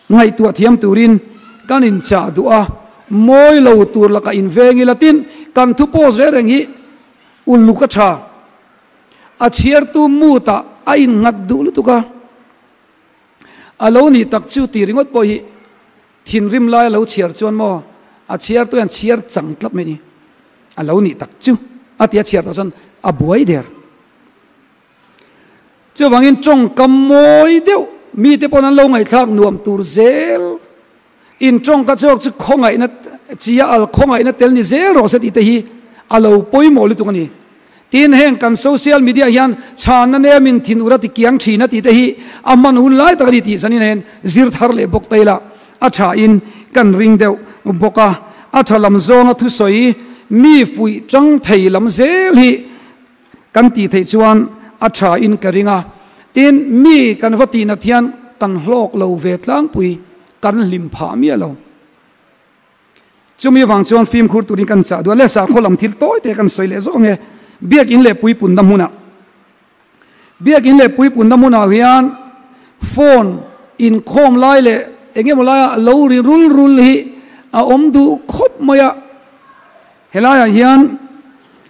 ngaihtuah thiam turin kan inchah duh a, mawi lo tur lakah inveng ila tin kan thu post reng reng hi uluk a ṭha. A chhiartu mood ah a innghat duh lutuk a, a lo nih tak chu tih ringawt pawh hi Thinrim lai a lo chhiar chuan maw a chhiartu hian chhiar chang tlap mai ni. A lo nih tak chu a ti a chhiar tawh chuan a buai der. Chuvangin tawngkam mawi deuh mite pawn an lo ngaihthlak nuam tur zel. In tawngka chhuak chu khawngaihna chia al khawngaihna tel ni zel rawh se tih te hi a lo pawimawh lutuk a ni. Tin, heng kan social media hian chhanna nemin thinur a ti kiang thin a tih te hi a hman hun lai tak a ni tih zanin hian zir thar leh bawk ta ila a thain kan ring deuh bawk a. A tha lam zawnga thusawi mi fuih tang thei lam zel hi kan tih theih chuan a thain ka ring a. Tin, mi kan va tihnat hian kan hlawk lo ve tlangpui, kan hlim phah miah lo. Chumi avang chuan fimkhur turin kan chah duh a, le sakhaw lam thil tawi te kan sawi leh zawk ange. Biakin leh puipunna hmunah Biakin leh puipunna hmunah hian phone inkhawm lai leh eng emaw laia lo ri rul rul hi a awm duh khawp mai a. Helaiah hian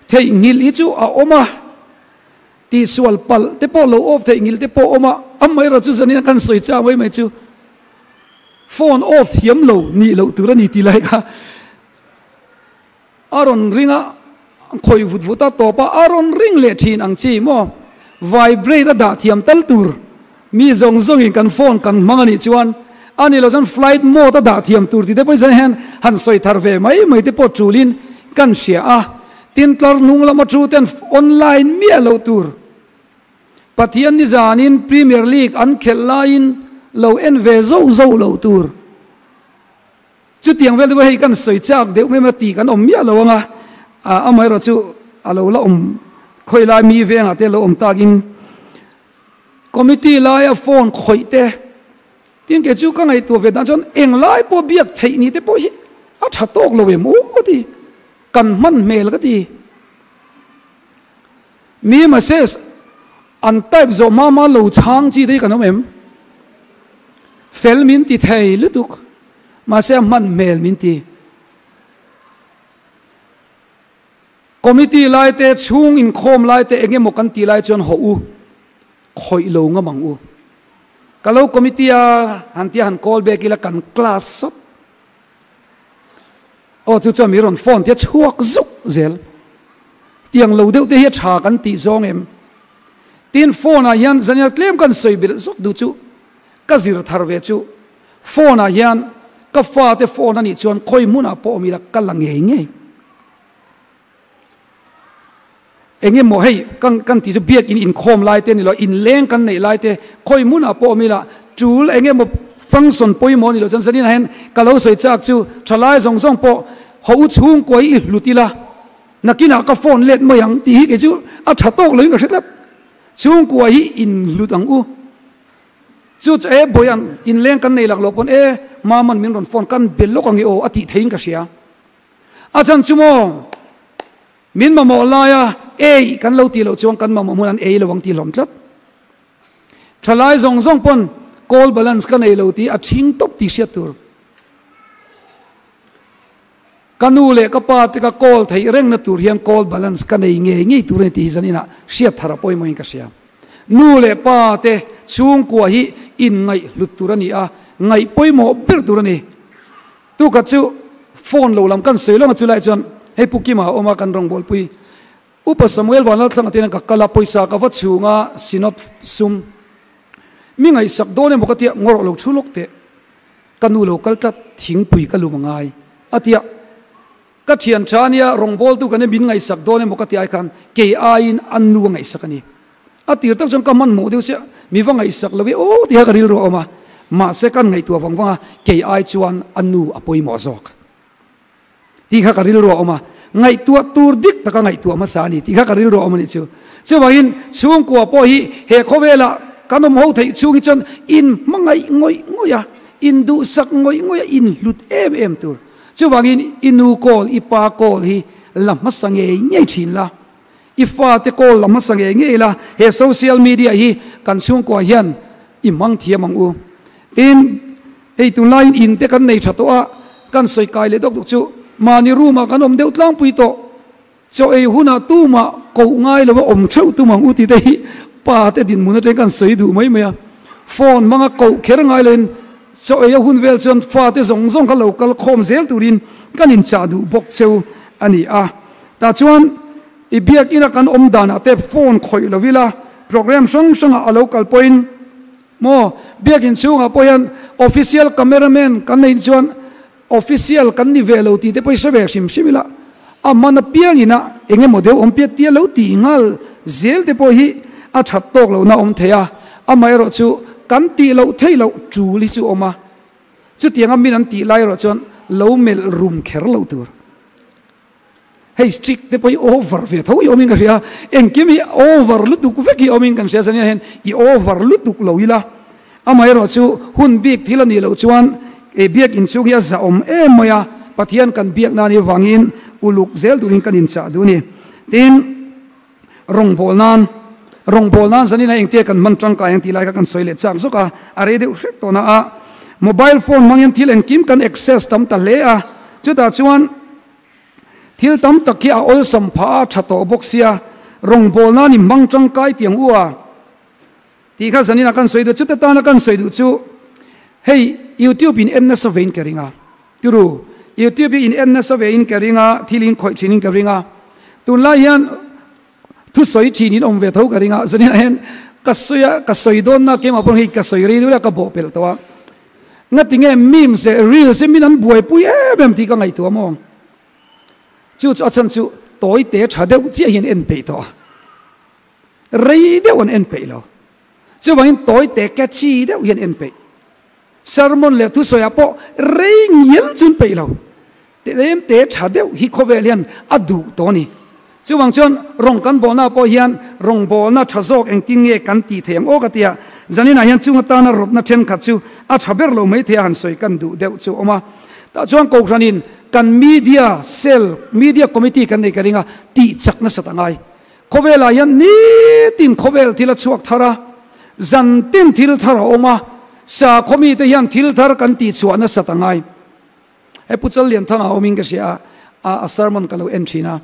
theihnghilh hi chu a awm a, tihsual palh te pawh lo off theihnghilh te pawh a awm a, amaherawhchu chu zanin a kan sawi chang mai mai chu phone off thiam lo nih loh tur a ni tih lai kha A rawn ring a, khawih vut vut a tawp a, a rawn ring leh thin ang chi maw? Vibrate a dah thiam tal tur mi zawng zawngin kan phone kan hmang a nih chuan a ni lo chuan flight mode a dah thiam tur tih te pawhin zan hian han sawi thar ve mai mai te pawh tulin kan hria a. Tin, tlar hnung lama thu ten online miah loh tur Pathian nizanin Premier League an khelh laiin lo en ve zauh zauh loh tur. Chutiang vel te pawh hei kan sawi chak deuh mai mai tih kan awm miah lo ang a, amaherawh chu a lo la awm khawi lai mi vengah te lo awm takin committee laia phone khawih te tin kei chu ka ngaihtuah ve dan chuan eng lai pawh biak theih ni te pawh hi a tha tawk lo em aw ka ti, kan hman hmel ka ti. Mi message an type zawh hma hma lo chhang chi te hi kan awm em? Fel min ti thei lutuk mahse a hman hmel min ti. Committee lai te chhung inkhawm lai te eng emaw kan tih lai chuan hawh u, khawih lo ngam ang u. Ka lo committee a han tia han call back ila kan class sawt. Aw chu chuan mi rawn phone tia chhuak zuk zel. Tiang lo deuh te hi a tha kan tih zawng em? Tin phone ah hian zanial tlem kan sawi belh zawk duh chu ka zir thar ve chu phone ah hian ka fate phone anih chuan khawi hmunah pawh awm ila ka la ngei ngei. Eng emaw hei kan kan tih chu biakin inkhawm lai te ni lo, inleng kan neih lai te khawi hmunah pawh awm ila tul eng emaw function pawimawh a ni lo chuan zaninah hian ka lo sawi chak chu thalai zawng zawng pawh haw u chhungkua hi i hlut ila nakinah ka phone let mai ang tih hi kei chu a tha tawk loin ka hre tlat. Chhungkua hi inhlut ang u. Chu chu e Bawihan inleng kan nei lak loh pawn e Maman min rawn phone kan bel lawk ang i aw a tih theiin ka hria. A chhan chu maw min mamawh laia ei kan lo tih loh chuan kan mamawh hmun an ei lo ang tih hlawm tlat. Thalai zawng zawng pawn call balance ka nei lo tih a thing tawp tih hriat tur. Ka nu leh ka pa te ka call theih rengna tur hian call balance ka nei ngei ngei tur a ni tih hi zaninah hriat thar a pawimawhin ka hria. Nu leh pa te chhungkua hi inngaihhlut tur a ni a, ngaih pawimawh ber tur a ni. Tukhat chu phone lo lam kan sawi lawng a chulai chuan hei Pu Kima a awm a kan rawngbawlpui Upa Samuel Vanlalthlanga te hian ka kal a pawisa ka va chhung a Synod sum mi ngaihsak dawn emaw ka tia ngawrh lo thu lawk teh ka nu lo kal tlat thingpui ka lum a ngai a tia ka thian tha ania rawngbawltu kan min ngaihsak dawn emaw ka ti ai khan kei aiin a nu a ngaihsak a ni. A tir tak chuan ka hmanhmawh deuh chiah, mi va ngaihsak lo i aw ti kha ka rilru a awm a, mahse kan ngaihtuah vang vang a, kei ai chuan a nu a pawimawh zawk tih kha ka rilru a awm a, ngaihtuah tur dik taka ngaihtuah hmasa a ni tih kha ka rilru a awm a nih chu. Chuvangin chhungkua pawh hi he khawvelah kan awm ho theih chhung hi chuan inhmangaih ngawih ngawih a, induhsak ngawih ngawih a, inhlut em em tur. Chuvangin i nu kawl, i pa kawl hi la hmasa ngei ngei thin la. I fate call la hmasa ngei ngei ila, he social media hi kan chhungkua hian i hmang thiam ang u. Tin, hei tunlaiin in te kan nei tha tawh a, kan sawi kai leh dawk dawk chu mahni room ah kan awm deuh tlangpui tawh. Chaw ei hunah tumah koh ngai lo a awm theuh tum ang u tih te hi pa te dinhmun atangin kan sawi duh mai mai a. Phone hmanga koh kher ngai loin chaw ei a hun vel chuan fate zawng zawng kha lo kal khawm zel turin kan inchah duh bawk cheu a ni a. Tah chuan i biakina kan awm danah te phone khawih lo ila, program hrang hrangah a lo kal pawhin maw biakin chhungah pawh hian official cameraman kan neih chuan official kan ni ve lo tih te pawh i hre ve hrim hrim ila, a hman apiangin a eng emaw deuh awm piat tia lo tih nghal zel te pawh hi a that tawk lohna awm thei a, amaherawh chu kan tih loh theih loh tul hi chu awm a, chutianga min an tih lai erawh chuan lo melh rum kher loh tur. Hei strict te pawh hi over ve tho i awmin ka hria, engkim hi over lutuk vek hi awmin kan hria zania hian i over lutuk lo ila. Amaherawh chu hun bik thil a nih loh chuan e biak inchhung hi a zahawm em mai a, Pathian kan biak nan hi vangin uluk zel turin kan inchah duh a ni. Tin, Rawngbâwl nân, rawngbâwl nân zanin a engtia kan hman tangkai ang tih lai kha kan sawi leh chak zawk a, a rei deuh hrek tawh na a. Mobile phone hmang hian thil engkim kan access tam ta hle a, chutah chuan thil tam tak hi a awlsam phah a, tha tawh bawk sia, rawngbâwl nân i hmang tangkai tih ang u a tih kha zanin a kan sawi duh. Chuta tana kan sawi duh chu hei YouTube in en nasa vein ka ring a, Turu, YouTube hi in en nasa ve in ka ring a, thil in khawih thin in ka ring a. Tunlai hian thusawi thin in awm ve tho ka ring a, zanin ah hian ka sawi a, ka sawi dawn na keimah pawh hei ka sawi rei deuh a, ka bawh pelh tawh a. Ngatinge memes leh reels hi min an buaipui em em tih ka ngaihtuah maw? Chu chu a chhan chu tawi te tha deuh chiah hian en peih tawh a, rei deuh an en peih lo. Chuvangin tawi te catchy deuh hian en peih. Sermon leh thusawiah pawh rei ngial chun peih lo. Tlem te tha deuh hi khawvel hian a duh tawh a ni. Chuvang chuan rawng kan bawlna pawh hian rawngbawlna tha zawk engtin nge kan tih theih ang aw ka ti a, zaninah hian chung atana rawtna thenkhat chu a tha ber lo mai thei a han sawi kan duh deuh chu a awm a. Tah chuan Kohhranin kan media cell, media committee kan nei ka ring a, tih chak nasat a ngai. Khawvelah hian nitin khawvel thil a chhuak thar a, zantin thil thar a awm a, sakhaw mite hian thil thar kan tihchhuah nasat a ngai. He Pu Challianthanga awmin ka hria a, a sermon ka lo en thin a,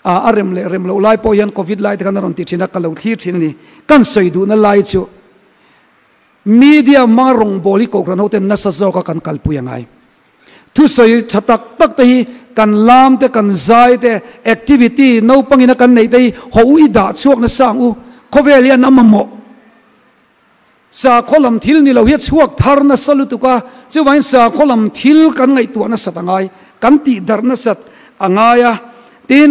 a rem leh rem loh lai pawh hian covid lai te khan a rawn ti thin a, ka lo thlir thin a ni. Kan sawi duhna lai chu media hmanga rawngbâwl hi Kohhran hoten nasa zawka kan kalpui a ngai. Thusawi tha tak tak te hi kan lam te, kan zai te, activity naupangin a kan neih te hi haw u i dah chhuak nasa ang u. Khawvel hian a mamawh. Sakhaw lam thil ni lo hi a chhuak thar nasa lutuk a, chuvangin sakhaw lam thil kan ngaihtuah nasat a ngai, kan tihdarh nasat a ngai a. Tin,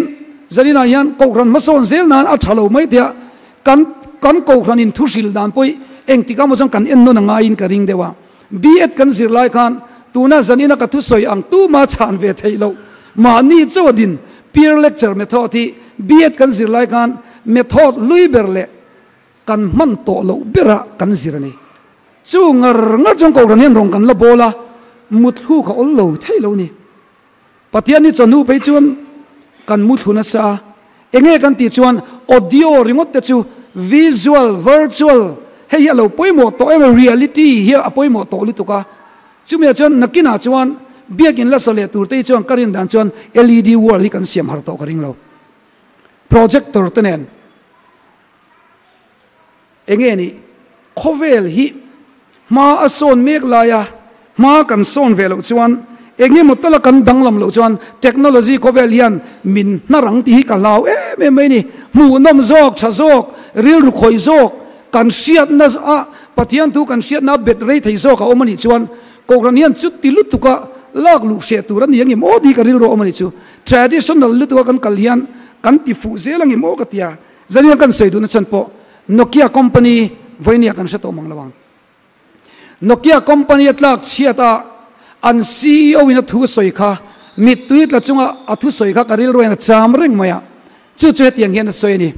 zaninah hian Kohhran hmasawn zel nan a tha lo mai thei a, kan kan Kohhranin thuhril dan pawh hi engtik amaw chuan kan ennawn a ngaiin ka ring deuh a. B.Ed kan zir lai khan tuna zanina ka thusawi ang tuma chhan ve theih loh mahni chaw a din peer lecture method hi B.Ed kan zir lai khan method hlui ber leh kan hman tawh loh berah kan zir a ni. Chu ngar ngar chuan Kohhran hian rawn kan la bawl a, muthluk a awl lo thei lo ni. Pathian hi chawhnu phei chuan kan mu thlu nasa a, enge kan tih chuan audio ringawt te chu visual, virtual hei hi a lo pawimawh tawh em a, reality hi a pawimawh tawh lutuk a, chumi ah chuan nakinah chuan biakin la sa leh tur te hi chuan ka rin dan chuan LED wall hi kan siam har tawh ka ring lo, projector te nen. Enge nih? Khawvel hi hma a sawn mek laia hma kan sawn ve loh chuan engemaw tala kan danglam loh chuan technology khawvel hian min hnar ang tih hi ka hlau em em mai a ni. Hmuhnawm zawk, tha zawk, rilru khawih zawk, kan hriatna a Pathian thu kan hriatna a bet rei thei zawk a awm a nih chuan Kohhran hian chuti lutuka lak luh hreh tur a ni angem aw tih ka rilru a awm a nih chu. Traditional lutuka kan kal hian kan ti fuh zel angem aw ka ti a. Zaniang kan sawi duhna chhan pawh Nokia company vawinia kan hre tawh mang lo ang. Nokia company a tlak chhiat a an CEO in a thu sawi kha mittui tla chunga a thu sawi kha ka rilru in a cham reng mai a, chu chu hetiang hian a sawi a ni.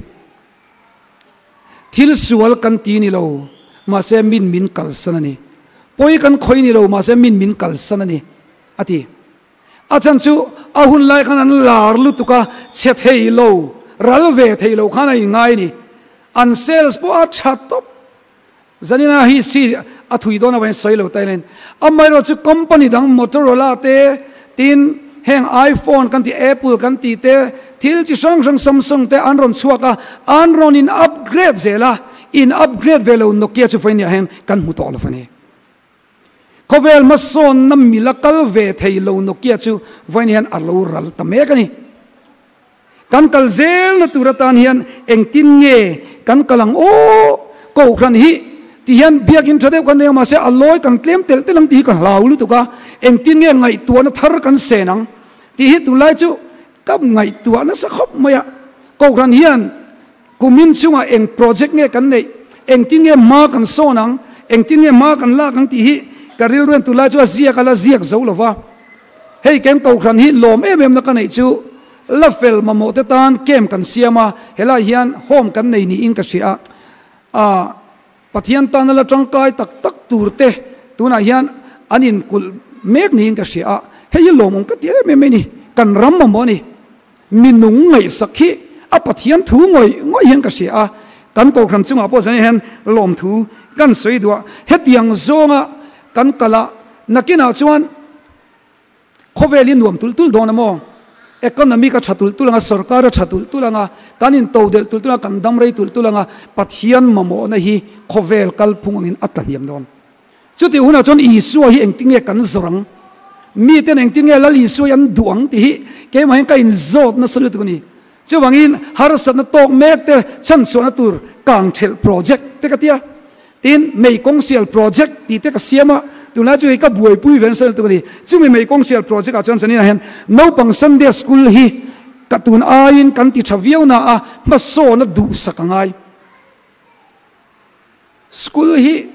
Thil sual kan ti ni lo mahse min min kalsan a ni. Pawi kan khawi ni lo mahse min min kalsan a ni a ti. A chhan chu a hun lai khan an lar lutuk a, chhe thei lo, ral ve thei lo khan a inngai a ni. An sales pawh a tha tawp. Zanina history a thui dawn avangin sawi lo ta ila in. Amaherawh chu company dang Motorola te, tin heng iPhone kan tih Apple kan tih te, thil chi hrang hrang Samsung te an rawn chhuak a, an rawn in upgrade zel a, in upgrade ve lo Nokia chu vawiin ah hian kan hmu tawh lo a ni. Khawvel hmasawnna mila kal ve thei lo Nokia chu vawiin hian a lo ral ta mek a ni. Kan kal zelna tur atan hian engtin nge kan kal ang aw? Kohhran hi ti hian biakinn tha deuh kan nei a, mahse a lawi kan tlem telh telh ang tih hi ka hlau lutuk a, engtin nge ngaihtuahna thar kan sen ang tih hi tunlai chu ka ngaihtuah nasa khawp mai a. Kohhran hian Kumin chungah eng project nge kan neih, engtin nge hma kan sawn ang, engtin nge hma kan lak ang tih hi ka rilru en tunlai chu a ziak a la ziak zo lo va. Hei kan Kohhran hi lawm em em na ka neih chu la fel mamawh te tan camp kan siam a, helai hian home kan nei niin ka hria a. Pathian tana la tangkai tak tak tur te tunah hian an inkulh mek niin ka hria a, hei hi lawmawm ka ti em em mai ni, kan ram mamawh a ni. Mi nung ngaihsak hi a Pathian thu ngawih ngawih hian ka hria a, kan kohhran chungah pawh zan hian lawmthu kan sawi duh a, hetiang zawnga kan kal a, nakinah chuan Khawvel hi nuam tulh tulh dawn a maw? Economy ka tha tulh tulh anga, sorkar a tha tulh tulh anga, kan intodelh tulh tulh anga, kan dam rei tulh tulh anga, Pathian mamawhna hi khawvel kalphung angin a tla hniam dawn. Chutih hunah chuan Isua hi engtin nge kan zawrh ang? Miten engtin nge Lal Isua hi an duh ang tih hi keimah hian ka inzawt nasa lutuk a ni. Chuvangin harsatna tawk mek te chhanchhuahna tur kangthelh project te ka ti a. Tin, mei kawngsial project tih te ka siam a, tunlai chu hei ka buaipui ve nasa lutuk a ni. Chumi mei kawngsial project ah chuan Chanina hian naupang Sunday school hi ka tun aiin kan ti tha viau na a, hmasawn a duhsak a ngai. School hi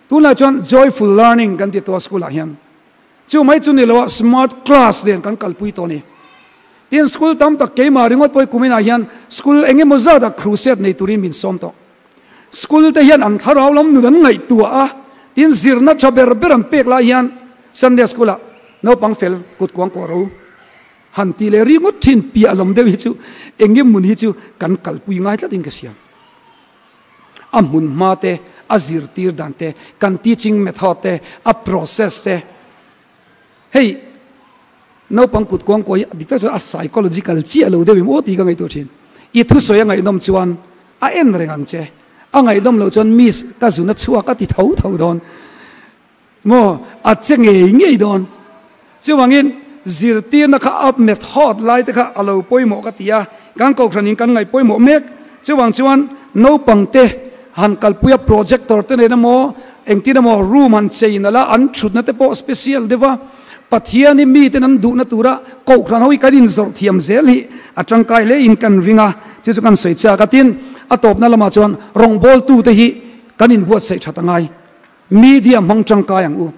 tunlai chuan joyful learning kan ti tawh a school ah hian. Chu mai chu ni lo a smart class nen kan kalpui tawh a ni. Tin, school tam tak keimah ringawt pawh hi kuminah hian school eng emaw zat ah crusade nei turin min sawm tawh. School te hian an thlarau lam nun an ngaihtuah a, tin zirna tha ber ber an pek lai hian Sunday School ah naupang fel kut kuang kawh ro han tih leh ringawt thin piah lam deuh hi chu eng nge mun hi chu kan kalpui ngai tlatin ka hria. A hmun hma te, a zirtir dan te, kan teaching method te, a process te, hei naupang kut kuang kuai dik tak chuan a psychological chiah lo deuh em aw tih ka ngaihtuah thin. I thusawi a ngaihnawm chuan a en reng ang che, a ngaihnawm loh chuan miss ka zun a chhuak a ti tho tho dawn maw, a che ngei ngei dawn. Chuvangin zirtirna kha a method lai te kha a lo pawimawh ka ti a, kan kohhranin kan ngaih pawimawh mek. Chuvang chuan naupang te han kalpui a projector te nen emaw engtin emaw room han chei nalh a, an thutna te pawh special deuh a, Pathian i miten an duhna tura kohhran ho hi kan inzawrh thiam zel hi a tangkai hle in kan ring a, chu chu kan sawi chak a. Tin, a tawpna lamah chuan rawngbawltute hi kan inbuatsaih that a ngai, media hmang tangkai ang u.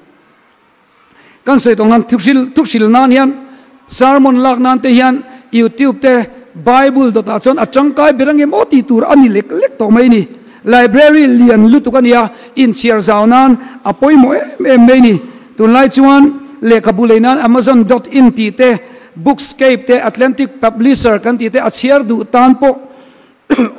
Kan sawi tawh ang khan thuhril nan hian sermon lak nan te hian YouTube te Bible dawtah chuan a tangkai ber ang em aw tih tur a ni lek lek tawh mai a ni. Library lian lutuk a nia, inchhiar zau nan a pawimawh em em mai a ni. Tunlai chuan lehkhabu lei nan Amazon dot in tih te, Bookscape te, Atlantic Publisher kan tih te a chhiar duh tan pawh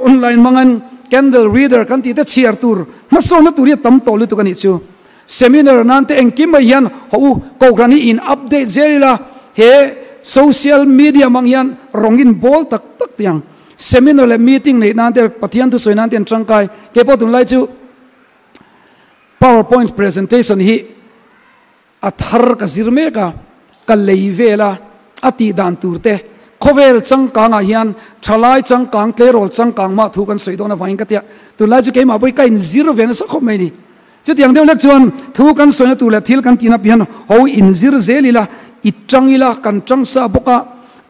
Online hmangin Kindle reader kan tih te chhiar tur hmasawnna tur hi a tam tawh lutuk a nih chu. Seminar nan te engkim mai hian haw u Kohhran hi in update zel ila he social media hmang hian rawng in bawl tak tak tih ang. Seminar leh meeting neih nan te Pathian thusawi nan te an tangkai. Keipawh tunlai chu powerpoint presentation hi A thar ka zir mek a, ka lei vel a, a tih dan tur te, khawvel changkangah hian thalai changkang, tleirawl changkang mah thu kan sawi dawn avangin ka tia, tunlai chu keimah pawh hi ka inzir ve nasa khawp mai a ni. Chutiang deuh lek chuan thu kan sawina tur leh thil kan tihna pian ho inzir zel ila, i tang ila, kan tang sa bawk a,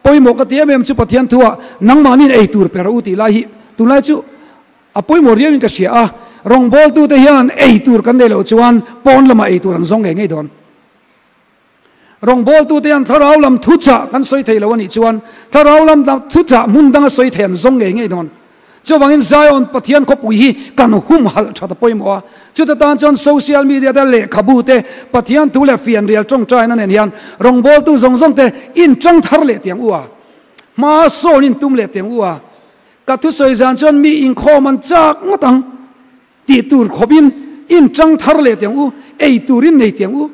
pawimawh ka ti em em chu Pathian thuah nangmahniin ei tur pe rawh u tih lai hi tunlai chu A pawimawh riauin ka hria a, rawngbawltute hian ei tur kan neih loh chuan pawn lamah ei tur an zawng ngei ngei dawn. Rawngbawltute hian thlarau lam thuchah kan sawi thei lo a nih chuan thlarau lam thuchah hmun danga sawi thei an zawng ngei ngei dawn. Chuvangin Zion Pathian khawpui hi kan humhalh that a pawimawh a, chuta tan chuan social media te lehkhabu te Pathian thu leh fianrial tawngtaina nen hian rawngbawltu zawng zawng te inchang thar leh tiang u a, hma sawn intum leh tiang u a. Ka thusawi zan chuan mi inkhawm an chak ngawt ang tih tur khawpin in tang thar leh tiang u, ei turin nei tiang u.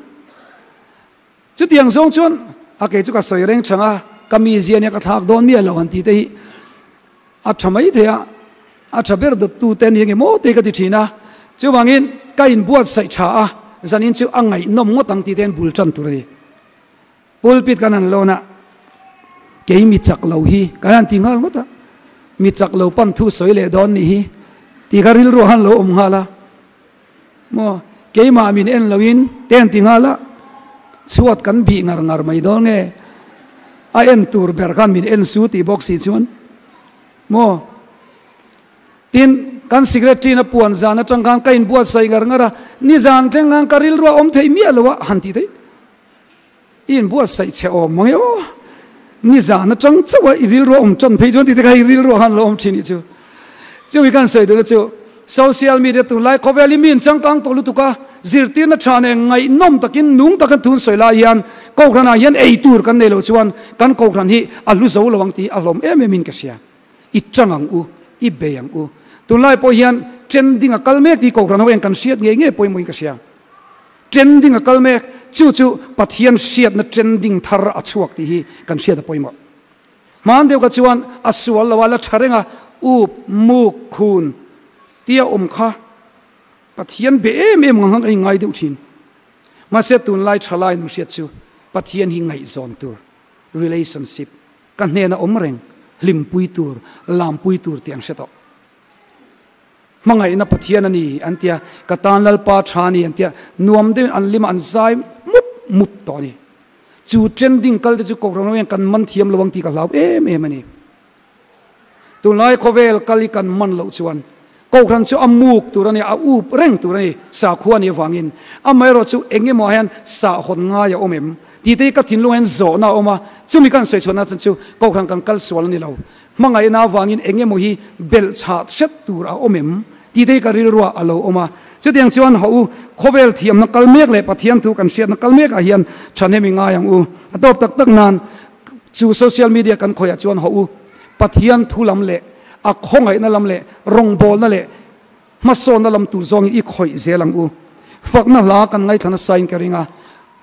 Chutiang zawng chuan a kei chu ka sawi reng chang a, ka mi zia nia ka thlak dawn miah lo han tih te hi a tha mai thei a, a tha ber dawttu te ni engemaw te ka ti thin a. Chuvangin ka inbuatsaih tha a, zanin chu a ngaihnawm ngawt ang tih te hian bul tan tur a ni. Pulpit kan han lawn a, kei mi chak lo hi kan han ti nghal ngawt a, mi chak lo pan thu sawi leh dawn nih hi tih kha rilru a han lo awm nghal a, maw keimah min en loin te han ti nghal a, chhuat kan bih ngar ngar mai dawn nge, a en tur ber khan min en su tih bawk si chuan maw. Tin, kan secretary-in a puan zan atang khan ka inbuatsaih ngar ngar a, nizan thleng khan ka rilru a awm theih miah lo a han tih theih. I inbuatsaih che awm mang e aw. Nizan atang chauh a i rilru a awm tan phei chuan tih te kha i rilru ah khan lo awm thin nih chu. Chumi kan sawi duhna chu social media tunlai khawvel hi mi in changkang tawh lutuk a, zirtirna tha nen ngaihnawm takin nung takin thun sawi lai hian kohhran ah hian ei tur kan nei loh chuan kan kohhran hi a hlu zo lo ang tih a hlawm em em in ka hria. I tang ang u, i bei ang u. Tunlai pawh hian trending a kal mek tih kohhran ho hian kan hriat ngei ngei pawimawh in ka hria. Trending a kal mek, chu chu Pathian hriatna trending thar a chhuak tih hi kan hriat a pawimawh. Hman deuh kha chuan a sual lo a la tha reng a, up, muk, khun tia awm kha Pathian be em em ang khan a inngai deuh thin. Mahse tunlai thalai nun hriat chu Pathian hi ngaihzawn tur, relationship, ka hnena awm reng, hlimpui tur, lampui tur tih an hre tawh. Hmangaihna Pathian a ni an tia, ka tan Lalpa tha a ni an tia, nuam deuhin an lima an zai mup mup tawh a ni. Chu trending kal te chu Kohhran ho hian kan man thiam lo ang tih ka hlau em em a ni. Tunlai khawvel kal hi kan man loh chuan Kohhran chu a muk tur a ni, a up reng tur a ni, sakhua a nih avangin. Amaherawh chu eng emaw ah hian sahhawn ngai a awm em? Tih te hi ka thinlungah hian zawhna a awm a, chumi kan sawi chhuahna chan chu Kohhran kan kal sual a ni lo. Hmangaihna avangin eng emaw hi belh chhah hret tur a awm em? Tih te hi ka rilruah a lo awm a. Chutiang chuan haw u, khawvel thiamna kal mek leh Pathian thu kan hriatna kal mekah hian thahnem i ngai ang u. A tawp tak tak nan chu social media kan khawiah chuan haw u, Pathian thu lam leh a khawngaihna lam leh rawngbawlna leh hmasawnna lam tur zawngin i khawih zel ang u. Fakna hla kan ngaithla nasa in ka ring a,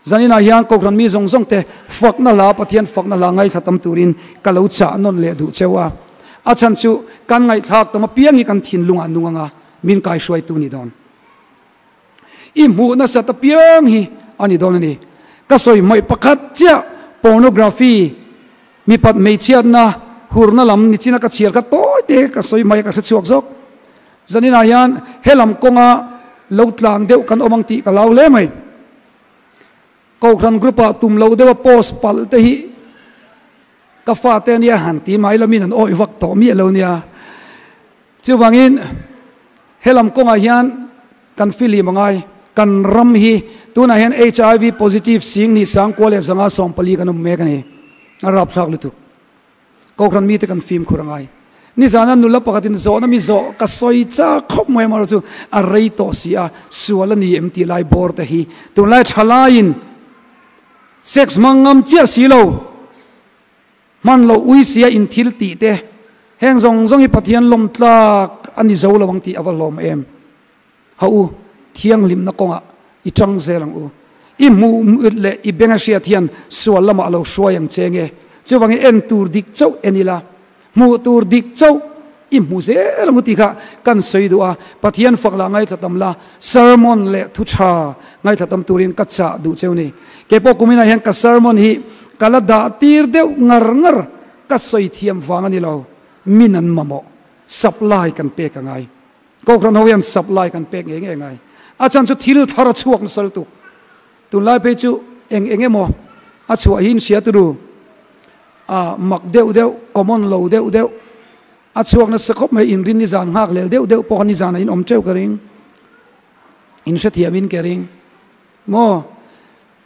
zaninah hian Kohhran mi zawng zawng te fakna hla, Pathian fakna hla ngaithla tam turin ka lo chah nawn leh duh cheu a. A chhan chu kan ngaihthlak tam apiang hi kan thinlungah nung anga min kaihruaitu ni dawn. I hmuh nasat apiang hi a ni dawn a ni. Ka sawi hmaih pakhat chiah pornography, mipat hmeichhiatna, hurna lam ni china ka chhiar kha tawi te ka sawi hmaih a ka hrechhuak zawk. Zaninah hian helam kawnga lo tlan deuh kan awm ang tih ka lau hle mai. Kohhran group ah tum loh deuha post palh te hi ka fate ania han ti mai lamin an awih vak tawh miah lo nia. Chuvangin helam kawngah hian kan filim a ngai. Kan ram hi tunah hian HIV positive sing nih sangkua leh zanga 14 kan awm mek a ni. A rapthlak lutuk. Kohhran mite kan fimkhur a ngai. Nizana nula pakhatin zawhna mi zawh ka sawi chak khawp mai amaherawh chu a rei tawh si a, sual a ni em tih lai bawr te hi tunlai tha laiin sex hmang ngam chiah si lo, hman loh ui sia in thil tih te heng zawng zawng hi Pathian lawm tlak a ni zo lo ang tih a va hlawm em. Ha u, thianghlimna kawngah i tang zel ang u. I hmuh leh i benga hriat hian sual lamah a lo hruai ang che nge? Chuvangin en tur dik chauh en ila, hmuh tur dik chauh i hmu zel ang u tih kha kan sawi duh a. Pathian fak lah ngaithla tam la, sermon leh thu tha ngaithla tam turin ka chah duh cheu ni. Keipawh kuminah hian ka sermon hi ka la dah tir deuh ngar ngar, ka sawi thiam vang a ni lo, min an mamawh, supply kan pek a ngai. Kohhran ho hian supply kan pek ngei ngei ngai. A chhan chu thil thar a chhuak nasa lutuk. Tunlai phei chu eng eng emaw a chhuah hi in hria turu. A mak deuh deuh, common lo deuh deuh a chhuak nasa khawp mai. Inrin nizan nghak lel deuh deuh pawh kha nizan ah in awm teuh ka ring. In hrethiam in ka ring. Maw?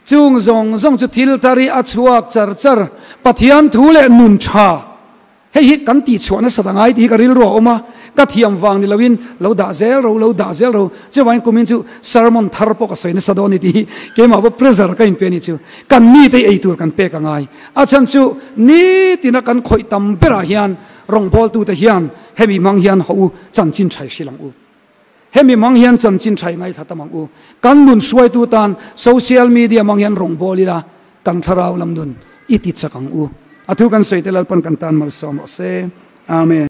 Chung zawng zawng chu thil thar hi a chhuak char char. Pathian thu leh nun tha hei hi kan tihchhuah nasat a ngai tih hi ka rilru a awm a, ka thiam vang ni loin lo dah zel ro, lo dah zel ro. Chuvangin kumin chu sermon thar pawh ka sawi nasa dawn a ni tih hi keimah pawh pressure ka inpe a ni chu. Kan mite hi eitur kan pek a ngai. A chhan chu nitina kan khawih tam berah hian rawngbawltute hian hemi hmang hian haw u chanchin tha i hrilh ang u. Hemi hmang hian chanchin tha i ngaithla tam ang u. Kan nun hruaitu tan social media hmang hian rawngbâwl ila kan thlarau lam nun i ti chak ang u. A thu kan sawi te Lalpan kan tan malsawm rawh se. Amen.